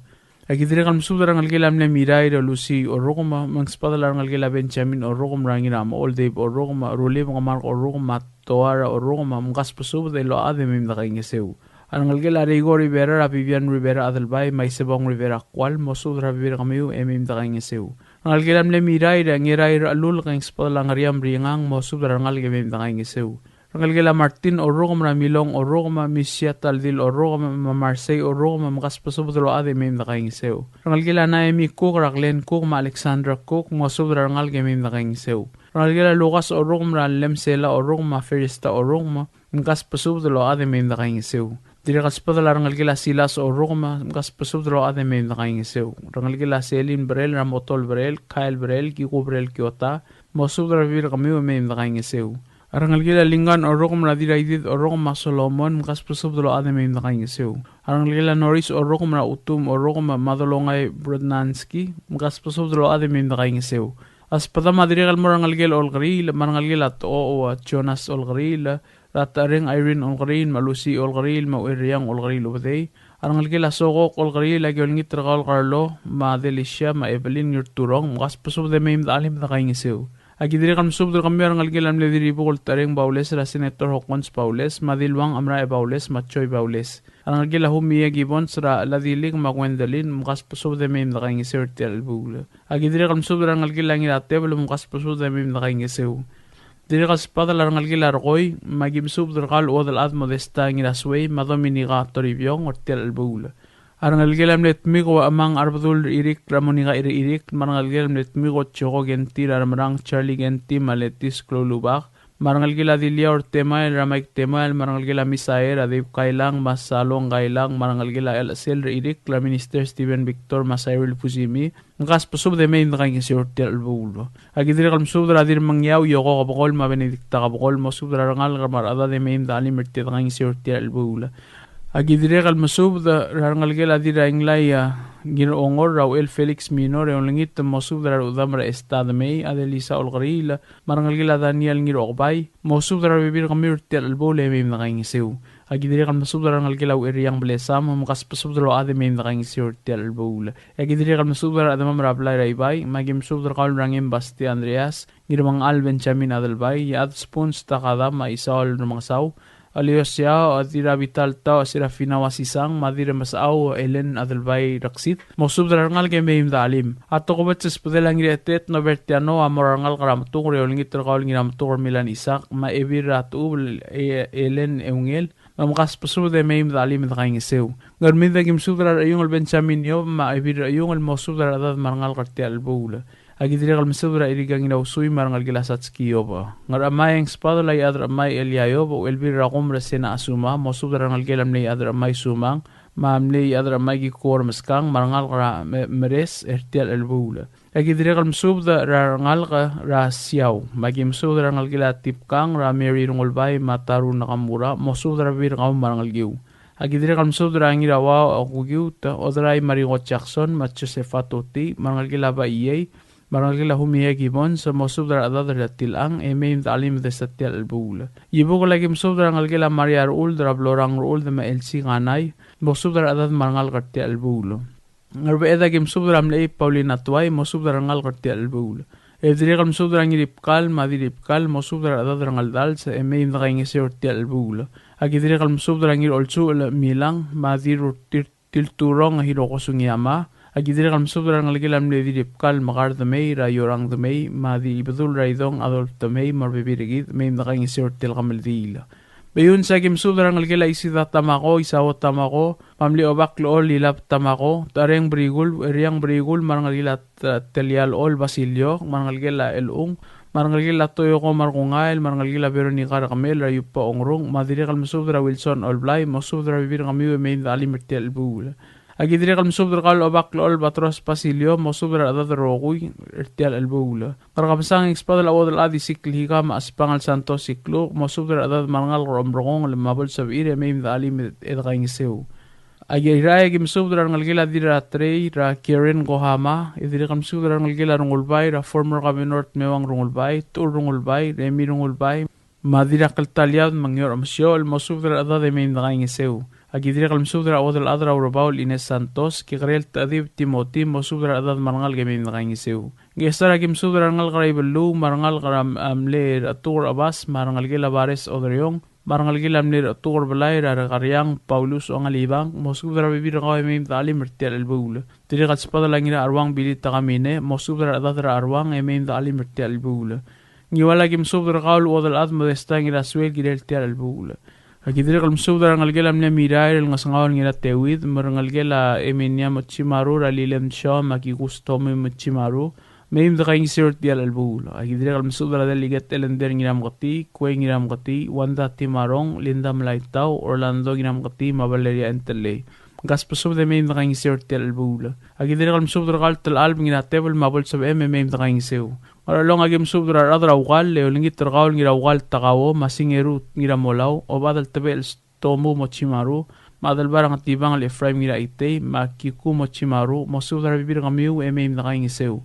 A ki dirrek el mesubed er a rengelekel a mle Mirair er a Lucy Orrukem, me ng sbedel a rengelekel a Benjamin Orrukem, er a Ngiramoldeb Orrukem, Rulib Ngemark Orrukem, me a Toara Orrukem, mkasbesubed el ochad e mei me de kaingeseu. A rengelekel a Reiko Rivera, er a Vivian Rivera Adelbai, me a Isebong Rivera Kual, mosubed er a rebebil er kemiu e mei me de kaingeseu. Rengelekel a mle Mirair, Ngirair er a Chelulk, e ng sbedel a Ngeriam Ringang, mosubed er a rengalek e mei me de kaingeseu. Rengelekel a Martin Orrukem, er a Milong Orrukem, Misia Taldil Orrukem, me a Marsei Orrukem, mkasbesubed el ochad e mei me de kaingeseu. Rengelekel a Naemi Cook, er a Glenn Cook, me a Alexandra Cook, mosubed er a rengalek e mei me de kaingeseu. Rengelekel a Lukas Orrukem, er a Lemsela Orrukem, me a Ferista Orrukem, mkasbesubed el ochad e mei me de kaingeseu. Dirrek el sbedel a rengelekel a Silas Orrukem, mkasbesubed el ochad e mei me de kaingeseu. Rengelekel a Selin Berel, er a Motol Berel, Kyle Berel, Kiku Berel Kiota, mosubed er a rebebil er kemiu e mei me de kaingeseu. A rengelekel a Lingan Orrukem, er a Diraidid Orrukem, me a Solomon, mkasbesubed el ochad e mei me de kaingeseu. A rengelekel a Norris Orrukem, er a Utum Orrukem, me a Madolongai Brodnanski, mkasbesubed el ochad e mei me de kaingeseu. A sbedam a dirrek el mo er a rengelekel Olkeriil, me a rengelekel a Tochoua Jonas Olkeriil, er a Tareng Irene Olkeriil, me a Lucy Olkeriil, me a Ueriang Olkeriil Ubedei. A rengelekel a Sokok Olkeriil, a ki olengit er kau el Karlo, me a Delicia, me a Evelyn Ngirturong, mkasbesubed e mei me de chelim e de kaingeseu. A ki dirrek el mesubed er kemiu a rengelekel a mle Dirribuk el Tareng Baules, er a Senator Hokkons Baules, me a Diluang Amrae Baules, me a Joy Baules. A rengelekel a Humie Gibbons, er a Ladilik, me a Gwendolyn, mkasbesubed e mei me de kaingeseu er tia el chelebuul. A ki dirrek el mesubed er a rengelekel a Ngiratebel, mkasbesubed e mei me de kaingeseu. Dirrek el sbedel a rengelekel a Rekoi, me a ki mesubed er kau el Uodelchad Modesta Ngirasuei, me a Dominica Toribiong, er tia el chelebuul. A rengelekel a mle Tmiko Uamang Arbedul er a Irik, er a Monica Irik, me a rengelekel a mle Tmiko Joko Kenti, er a Remerang Charlie Kenti, me a Letis Kloulubak, me a rengelekel a Diliaur Temael, er a Mike Temael, me a rengelekel a Misael, er a Dave Kailang, me a Salong Kailang, me a rengelekel a Chelsel er a Irik, er a Minister Steven Victor, me a Cyril Fusimi, mkasbesubed e mei me de kaingeseu er tia el chelebuul. A ki dirrek el mesubed er a Dirremengiau Yoko Kebekol, me a Benedicta Kebekol, mosubed er a rengalek me a rechedad e mei me de chelim er tia de kaingeseu er tia el chelebuul. A ki dirrek el mesubed er a rengelekel a Dirrainglai, a, Ngirongor, er a Uchel Felix Minor, e olengit mosubed er a rudam er a Esta Demei, Adelisa Olkeriil, me a rengelekel a Daniel Ngirokebai, mosubed er a rebebil er kemiu er tia el chelebuul e mei me de kaingeseu. A ki dirrek el mesubed er a rengelekel a Ueriang Blesam, mkasbesubed el ochad e mei me de kaingeseu er tia el chelebuul. A ki dirrek el mesubed er a rechedemam er a blai er a Ibai, me a ki mesubed er kau el Rangem Bastia Andreas, Ngirmengchal Benjamin Adelbai, Iechad Spuns Takada, me a Isaol Remengesau, Aloysius Siau, a Dirrabital Tau, Serafina Wasisang, me a Dirramesechau Ellen Adelbai Reksid, mosubed er a rengalek e mei me de chelim. A tokubets el sbedel a Ngiretet Nobertiano a mo er a rengalek er a Metuker e olengit er kau el Ngirametuker Milan Isaac, me a Ebil er a Techubel, e, Ellen Eungel, me mkasbesubed e mei me dechelim e dekaingeseu. Ngermid a ki mesubed er a Rechiungl Benjamin Iob me a Ebil Rechiungl, mosubed er a rechedad me a rengalek er tia el chelebuul. A ki dirrek el mesubed er a Erika Ngirausui me a rengelekel a Satski Iob. Ngerchemai e ng sbadel a Iechad er Chemai Elia Iob, Uchelbil er a Kumer Sena Asuma, mosubed er a rengelekel a mle Iechad er Chemai Sumang, me a mle Iechad er Chemai Kikuo er Meskang, me a rengalek er a Me-, Meres er tia el chelebuul. A ki dirrek el mesubed er a rengalek er a Siau, me a ki mesubed er a rengelekel a Tipkang er a Mary Rengulbai me a Taru Nakamura, mosubed er a rebebil er kau me a rengelekiu. A ki dirrek el mesubed er a Ngirauau Okukiut, Oderai Maringo Jackson, me a Josepha Toti, me a rengelekel a Baiei, me a rengelekel a Humie Gibbons, mosubed er a rechedad er a Tilechang, e mei me dechelim e desa tia el chelebuul. Iebukel a ki mesubed er a rengelekel a Maria Rechuld, er a Blorang Rechuld, me a Elsie Kanai, mosubed er a rechedad me a rengalek er tia el chelebuul. Ngerbeched a ki mesubed er a Mlechei Paulina Tuai, mosubed er a rengalek er tia el chelebuul. E dirrek el mesubed er a Ngiribkal me a Diribkal, mosubed er a rechedad er a Ngeldals, e mei me dekaingeseu er tia el chelebuul. A ki dirrek el mesubed er a Ngirolsuchel Milang me a Dirurtir Tilturong Hiroko Sugiyama. A ki dirrek el mesubed er a rengelekel a mle Diribkal Mekar Demei, er a Iorang Demei, me a Diribedul er a Idong Adolf Demei, me a rebebil er kid, mei me dekaingeseu er tia el kemeldiil. Beiuns a ki mesubed er a rengelekel a Isida Tamako, Isao Tamako, me a mle Obak Lechol Ilab Tamako, Tareng Brikul, Eriang Brikul, me a rengelekel a T-, Telial Ol Basilio, me a rengelekel a Elung, me a rengelekel a Toyoko me a Rekungael, me a rengelekel a Veronica Rekemel, er a Iupa Ongrung, me a dirrek el mesubed er a Wilson Olblai, mosubed er a rebebil er kemiu e mei me dechelim er tia el chelebuul. A ki dirrek el mesubed er kau el Obak Lechol Batros Basilio, mosubed er a rechedad el rokui er tia el chelebuul. Ngerkebesang e ng sbadel a Uodelchad Isikl Hika me a Spangel Santos Ikluk, mosubed er a rechedad me a rengalek er a Omrekongel me a bo lsebechir e mei me dechelim e dekaingeseu. A ki Irrai a ki mesubed er a rengelekel a Dirratrei, er a Karen Kohama, e dirrek el mesubed er a rengelekel a Rengulbai, er a former governor Tmewang Rengulbai, Tur Rengulbai, Remi Rengulbai, me a Dirrakltaliad me a Ngior Omesiochel, mosubed er a rechedad e mei me dekaingeseu. A ki dirrek el mesubed er a Uodelchad er a Urebaul Ines Santos, Kekerel Techedib Timothy, mosubed er a rechedad me a rengalek e mei me dekaingeseu. Ngchesar a ki mesubed er a rengalek er a Ibeluu me a rengalek er a, a mle Rechetuker Chebas, me a rengelekel a Bares Oderiong, me a rengelekel a mle Rechetuker Belai, er a Rekariang Paulus Ongalibang, mosubed er a rebebil er kau e mei me dechelim er tia el chelebuul. Dirrek el sbadel a Ngiracheruang Billy Takamine, mosubed er a rechedad er a Cheruang e mei me dechelim er tia el chelebuul. Ngiwal a ki mesubed er kau el Uodelchad Modesta Ngirasuel, kirel tia el chelebuul. A ki dirrek el mesubed er a rengelekel a mle Mirair el Ngesengau el Ngirateuid, me a rengelekel a Eminia Mochimaru, er a Lilem Shaw, me a Kikus Tomi Mochimaru, mei me dekaingeseu er tia el chelebuul. A ki dirrek el mesubed er a Delegate Elender Ngiramketii, Kuei Ngiramketii, Wanda Timarong, Linda Melaitau, Orlando Ngiramketii, me a Valeria Entelei. Mkasbesubed e mei me dekaingeseu er tia el chelebuul. A ki dirrek el mesubed er kau el Telechalb Ngiratebel me a bo lsebechem e mei me dekaingeseu. Ngerchelong a ki mesubed er a rechad er a Ukall, e olengit er kau el Ngiraukall Takao, me a Singeru Ngiramolau, Obad el Tebechel Stomu Mochimaru, me a Adelbai er a Ngetibang el Ephraim Ngiraitei, me a Kiku Mochimaru, mosubed er a rebebil er kemiu e mei me dekaingeseu.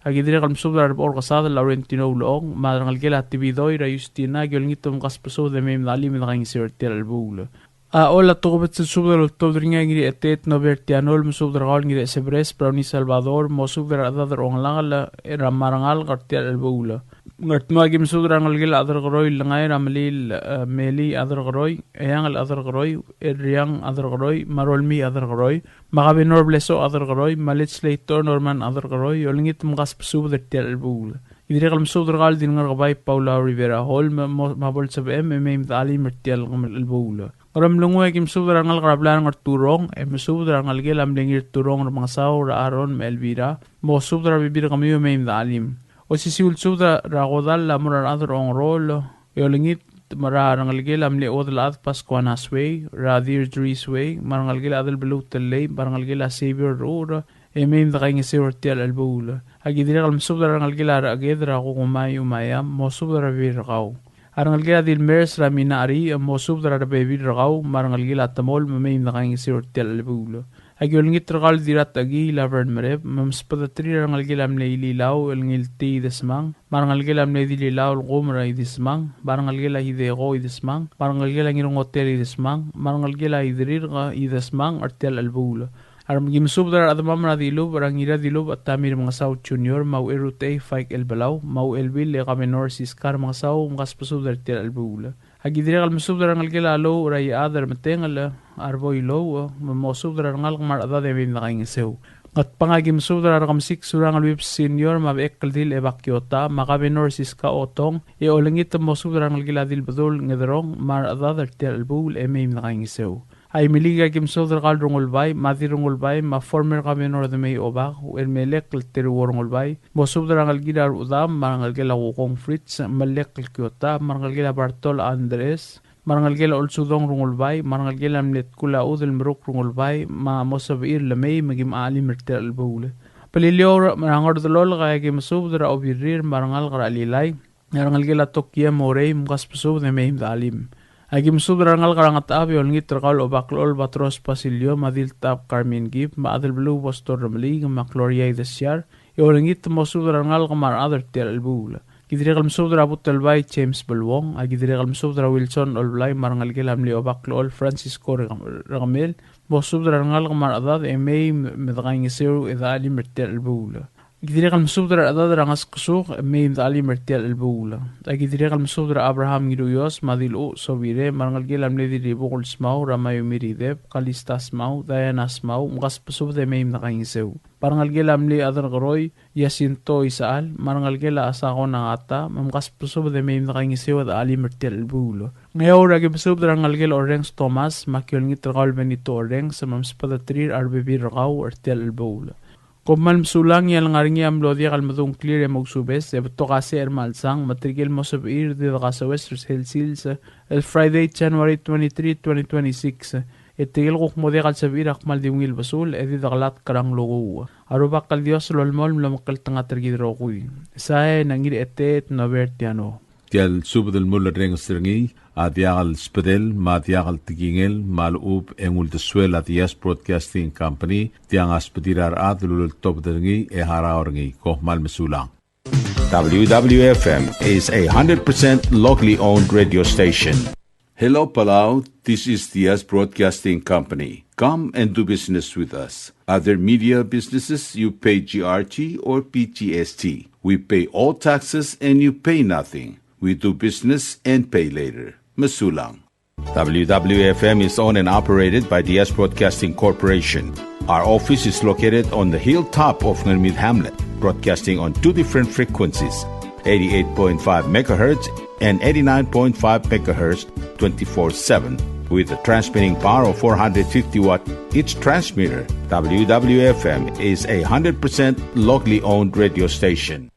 A ki dirrek el mesubed er a Rebechor Kesadel Laurentino Ulechong, me a rengelekel a Tibidoi er a Justina, a ki olengit me mkasbesubed e mei me dechelim e dekaingeseu er tia el chelebuul. A Ollei a tokubets el subed el oltobed er ngii a Ngiriechetet Norbert Tianol, mesubed er kau el Ngirechesebres Brownie Salvador, mosubed er a rechedad er a Ongelangel er a me a rengalek er tia el chelebuul. Ngardmau a ki mesubed er a rengelekel a Chederkeroi el Lengai, er a Melil, e, Meli Chederkeroi, Eangel Chederkeroi, Edriang Chederkeroi, me a Rolmii Chederkeroi, me a Kabenor Blesoch Chederkeroi, me a Legislator Norman Chederkeroi, e olengit me mkasbesubed er tia el chelebuul. Ki dirrek el mesubed er kau el Dilngerkebai Paula Rivera Hall, me, mo, me a bo lsebechem e mei me dechelim er tia el chelebuul. Ngeremlengui a ki mesubed er a rengalek er a blai er a Ngerturong, e mesubed er a rengelekel a mle Ngirturong er a Mengesau, er a Aaron me a Elvira, mosubed er a rebebil er kemiu e mei me dechelim. Osisiu el subed er a kodall a mo er a rechad er a Ongerool, e olengit me a rengelekel a mle Uodelchad Pascuana Suei, er a Deirdre Suei, me a rengelekel a Adelbeluu Tellei, me a rengelekel a Xavier Ruur, e mei me dekaingeseu er tia el chelebuul. A ki dirrek el mesubed er a rengelekel a Recheked er a Kukumai Umayam, mosubed er a rebebil er kau. A rengelekel a Dilmers er a Mina Cheriich, mosubed er a rebebil er kau, me a rengelekel a Temol, me mei me dekaingeseu er tia el chelebuul. A ki olengit er kau el Dirratekii Laverne Mereb, me msbedeterir a rengelekel a mle Ililau el Ngiltii Idesmang, me a rengelekel a mle Dililau el Kumer Idesmang, me a rengelekel a Hideko Idesmang, me a rengelekel a Ngirngotel Idesmang, me a rengelekel a Iderirk Idesmang, er tia el chelebuul. A ki mesubed er a rechedemam er a Dilubech, er a Ngiradilubech Tommy Remengesau Junior, me a Ucherutechei Faik Elbelau, me a Uchelbil e Kabenor Siska Remengesau, mkasbesubed er tia el chelebuul. A ki dirrek el mesubed er a rengelekel a Louch er a Iechad er a Metengel, a Reboi Louch, me mosubed er a rengalek me a rechedad e mei me dekaingeseu. Ngatpang a ki mesubed er a Rekemesik Surangel Whipps Senior me a Bechekldil Ebak Kiota me a Governor Siska Otong, e olengit el mosubed er a rengelekel a Dilbedul Ngederong me a rechedad er tia el chelebuul e mei me dekaingeseu. A Imeliik a ki mesubed er kau el Rengulbai me a Dirrengulbai me a former Governor Demei Obak, Uchermelek el Teruo Rengulbai, mosubed er a rengelekel a Rudam me a rengelekel a Wukong Fritz, Melek el Kiota me a rengelekel a Bartol Andres, me a rengelekel a Olsudong Rengulbai, me a rengelekel a mle Tkul a Udel Meruk Rengulbai, me a mo sebechir el mei me kim chelim er tia el chelebuul. Beliliou er a Ngerdelolk a ki mesubed er a Obirrir me a rengalek er a Lilai, a rengelekel a Tokie Morei, mkasbesubed e mei me dechelim. A ki mesubed er a rengalek er a Ngetechab e olengit er kau el Obaklechol Batros Basilio, me a Diltab Carmen Kib, me a Adelbeluu Bostor Remeliik, me a Gloria Idesiar, e olengit mosubed er a rengalek me a rechad er tia el chelebuul. Ki dirrek el mesubed er a Butelbai James Beluong, a ki dirrek el mesubed er a Wilson Olblai me a rengelekel a mle Obaklechol Francisco Re-, Rekemel, mosubed er a rengalek me a rechedad e mei me dekaingeseu e dechelim er tia el chelebuul. Ki dirrek el mesubed er a rechedad er a Ngeskesuk e mei me dechelim er tia el chelebuul. A ki dirrek el mesubed er a Abraham Ngiruios me a Diluch Sobire me a rengelekel a mle Dirribukl Smau, er a Mayumi Rideb, Kalista Smau, Diana Smau, mkasbesubed e mei me dekaingeseu. Me a rengelekel a mle Aderkeroi Jacinto Isechal, me a rengelekel a Asako Nagata, me mkasbesubed e mei me dekaingeseu e dechelim er tia el chelebuul. Ngeaur a ki mesubed er a rengelekel a Orrenges Thomas, me a ki olengit er kau el Benito Orrenges, me msubedeterir a rebebil er kau er tia el chelebuul. Kom kmal mesulang e a lengar er ngii a mlo diak el medung a ngklir e mousubes, e betok a secher me a chelsang, me tirke el mo sebechir e di dekasoes er sel sils el Friday, January twenty-three, twenty twenty-six. E tirke el kuk mo diak el sebechir a kmal di ungil besul, e di dekelatk er a nglunguuch. A Rubak el Dios a lolemolem el omekngeltengat er kid el rokui. Sain a Ngiraeteet Norbert Tiano. Tia el subed el mulerrenges er ngii a diak el sbedel me a diak el tekingel me a lechub e ng uldesuel a Diaz Broadcasting Company, tiang a sbedir a rechad el uleltobed er ngii e harau er ngii. Kom kmal mesulang. W W F M is a hundred percent locally owned radio station. Hello, Palau. This is Diaz Broadcasting Company. Come and do business with us. Other media businesses, you pay G R T or P G S T. We pay all taxes and you pay nothing. We do business and pay later. Mesulang. W W F M is owned and operated by Diaz Broadcasting Corporation. Our office is located on the hilltop of Ngermid Hamlet, broadcasting on two different frequencies, eighty-eight point five megahertz and eighty-nine point five megahertz, twenty-four seven, with a transmitting power of four hundred fifty watt each transmitter. W W F M is a hundred percent locally owned radio station.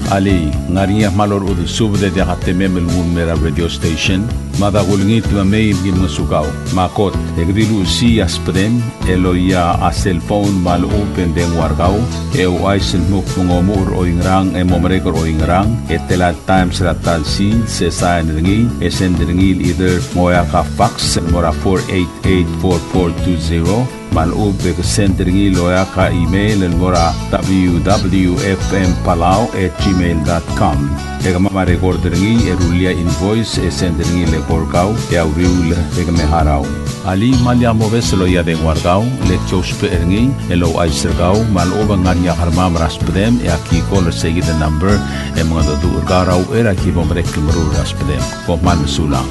Alii, ng ngar er ngii a kmal orechudel subed e diak a temem el nguu el mei er a radio station? Mada kulengit me mei me ki ngosukau. Me a kot, e ke di luchesii a sbedem el loia a cell phone me a lechub e ng dengua er kau, e ouchais el dmu kmo ng omuchel er oingerang e mo merek er oingerang, e tela el times er a ta el sils, e sain er ngii, e send er ngii el either ng oeak a fax el mo er a four eight eight four four two zero, me a lechub e ke send er ngii el oeak a email el mo er a W W F M Palau at gmail dot com. E kemam a record er ngii e rullii a invoice e send er ngii el eko er kau e a uriul e ke me harau. Alii, me lak mobes el loia a dengua er kau, le ki ousbech er ngii el ouchais er kau me a lechub e ng ngar er ngii a kermam er a sbedem e aki call er seikid el number e mengedecheduch er kau er a uchei er a ki bo merek el meruul er a sbedem. Kom kmal mesulang.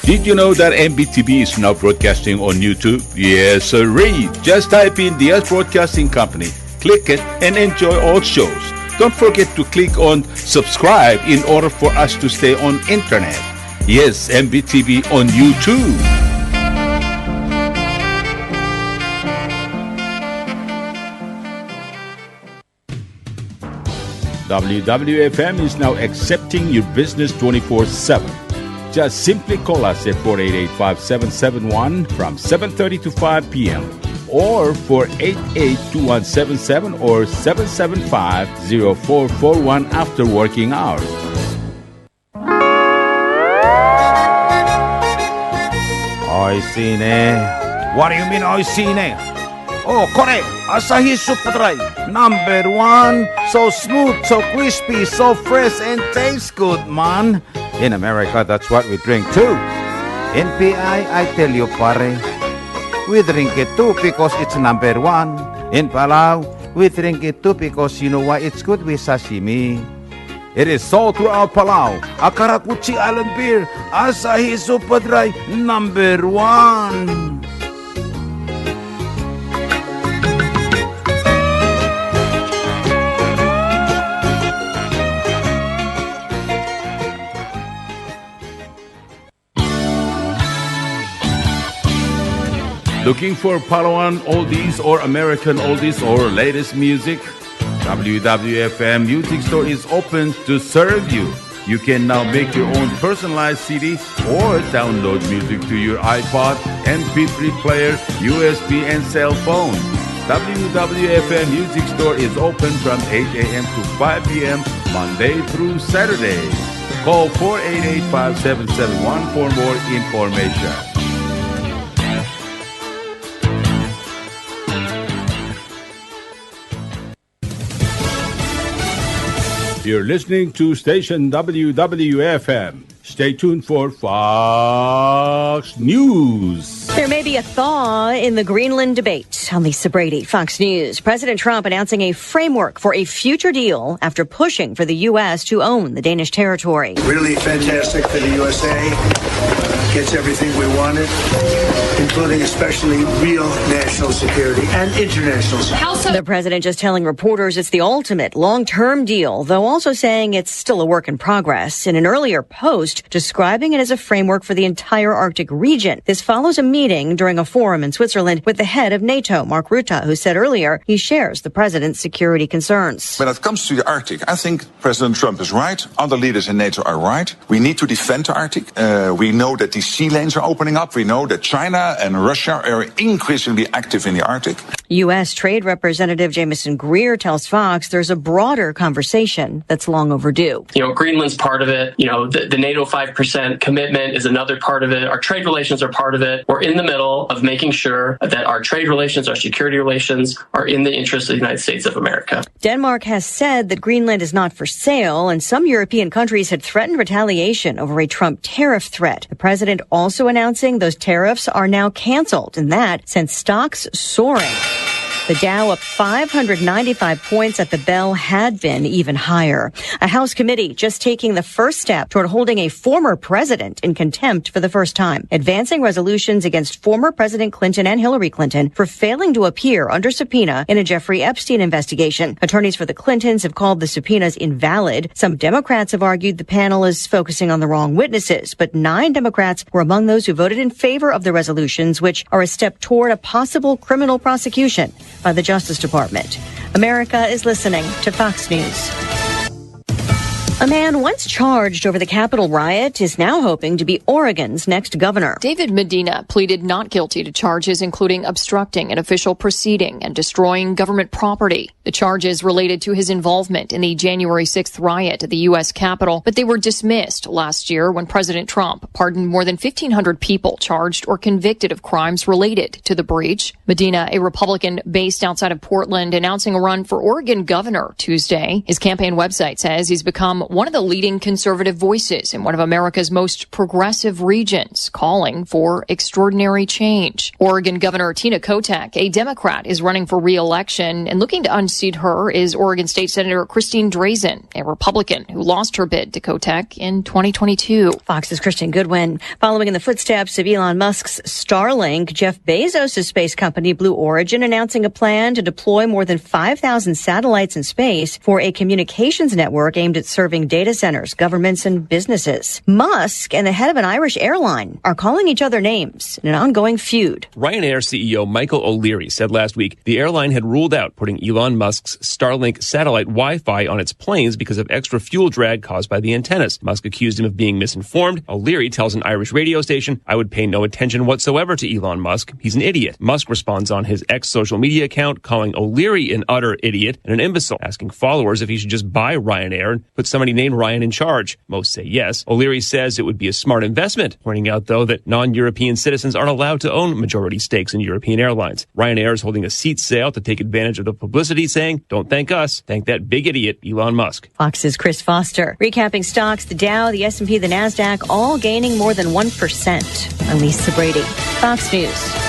Did you know that M B T V is now broadcasting on YouTube? Yes, sirree. Just type in Diaz Broadcasting Company, click it, and enjoy all shows. Don't forget to click on subscribe in order for us to stay on internet. Yes, M B T V on YouTube. W W F M is now accepting your business twenty-four seven. Just simply call us at four eight eight, five seven seven one from seven thirty to five p m or four eight eight, two one seven seven or seven seven five, zero four four one after working hours. Oishii ne. What do you mean, oishii ne? Oh, kore, Asahi Super Dry, number one. So smooth, so crispy, so fresh, and tastes good, man. In America, that's what we drink too. In P I, I tell you, pare, we drink it too because it's number one. In Palau, We drink it too because you know why? It's good with sashimi. It is sold throughout Palau. A karakuchi island beer, Asahi Super Dry, number one. Looking for Palauan oldies or American oldies or latest music? W W F M Music Store is open to serve you. You can now make your own personalized C D or download music to your iPod, M P three player, U S B, and cell phone. W W F M Music Store is open from eight a.m. to five p.m. Monday through Saturday. Call four eight eight, five seven seven one for more information. You're listening to station W W F M. Stay tuned for Fox News. There may be a thaw in the Greenland debate. I'm Lisa Brady, Fox News. President Trump announcing a framework for a future deal after pushing for the U S to own the Danish territory. Really fantastic for the U S A. Gets everything we wanted, including especially real national security and international security. The president just telling reporters it's the ultimate long-term deal, though also saying it's still a work in progress. In an earlier post describing it as a framework for the entire Arctic region. This follows a meeting during a forum in Switzerland with the head of NATO, Mark Rutte, who said earlier he shares the president's security concerns. When it comes to the Arctic, I think President Trump is right. Other leaders in NATO are right. We need to defend the Arctic. Uh, we know that the sea lanes are opening up. We know that China and Russia are increasingly active in the Arctic. U S Trade Representative Jamieson Greer tells Fox there's a broader conversation that's long overdue. You know, Greenland's part of it. You know, the, the NATO five percent commitment is another part of it. Our trade relations are part of it. We're in the middle of making sure that our trade relations, our security relations, are in the interest of the United States of America. Denmark has said that Greenland is not for sale, and some European countries had threatened retaliation over a Trump tariff threat. The president also announcing those tariffs are now canceled, and that sent stocks soaring. The Dow up five hundred ninety-five points at the bell had been even higher. A House committee just taking the first step toward holding a former president in contempt for the first time, advancing resolutions against former President Clinton and Hillary Clinton for failing to appear under subpoena in a Jeffrey Epstein investigation. Attorneys for the Clintons have called the subpoenas invalid. Some Democrats have argued the panel is focusing on the wrong witnesses, but nine Democrats were among those who voted in favor of the resolutions, which are a step toward a possible criminal prosecution by the Justice Department. America is listening to Fox News. A man once charged over the Capitol riot is now hoping to be Oregon's next governor. David Medina pleaded not guilty to charges including obstructing an official proceeding and destroying government property. The charges related to his involvement in the January sixth riot at the U S Capitol, but they were dismissed last year when President Trump pardoned more than fifteen hundred people charged or convicted of crimes related to the breach. Medina, a Republican based outside of Portland, announcing a run for Oregon governor Tuesday. His campaign website says he's become one of the leading conservative voices in one of America's most progressive regions, calling for extraordinary change. Oregon Governor Tina Kotek, a Democrat, is running for re-election, and looking to unseat her is Oregon State Senator Christine Drazan, a Republican who lost her bid to Kotek in twenty twenty-two. Fox's Kristen Goodwin. Following in the footsteps of Elon Musk's Starlink, Jeff Bezos' space company Blue Origin announcing a plan to deploy more than five thousand satellites in space for a communications network aimed at serving data centers, governments, and businesses. Musk and the head of an Irish airline are calling each other names in an ongoing feud. Ryanair C E O Michael O'Leary said last week the airline had ruled out putting Elon Musk's Starlink satellite Wi-Fi on its planes because of extra fuel drag caused by the antennas. Musk accused him of being misinformed. O'Leary tells an Irish radio station, "I would pay no attention whatsoever to Elon Musk. He's an idiot." Musk responds on his X social media account, calling O'Leary an utter idiot and an imbecile, asking followers if he should just buy Ryanair and put somebody named Ryan in charge. Most say yes. O'Leary says it would be a smart investment, pointing out, though, that non-European citizens aren't allowed to own majority stakes in European airlines. Ryanair is holding a seat sale to take advantage of the publicity, saying, "Don't thank us, thank that big idiot, Elon Musk." Fox's Chris Foster. Recapping stocks, the Dow, the S and P, the Nasdaq, all gaining more than one percent. I'm Lisa Brady, Fox News.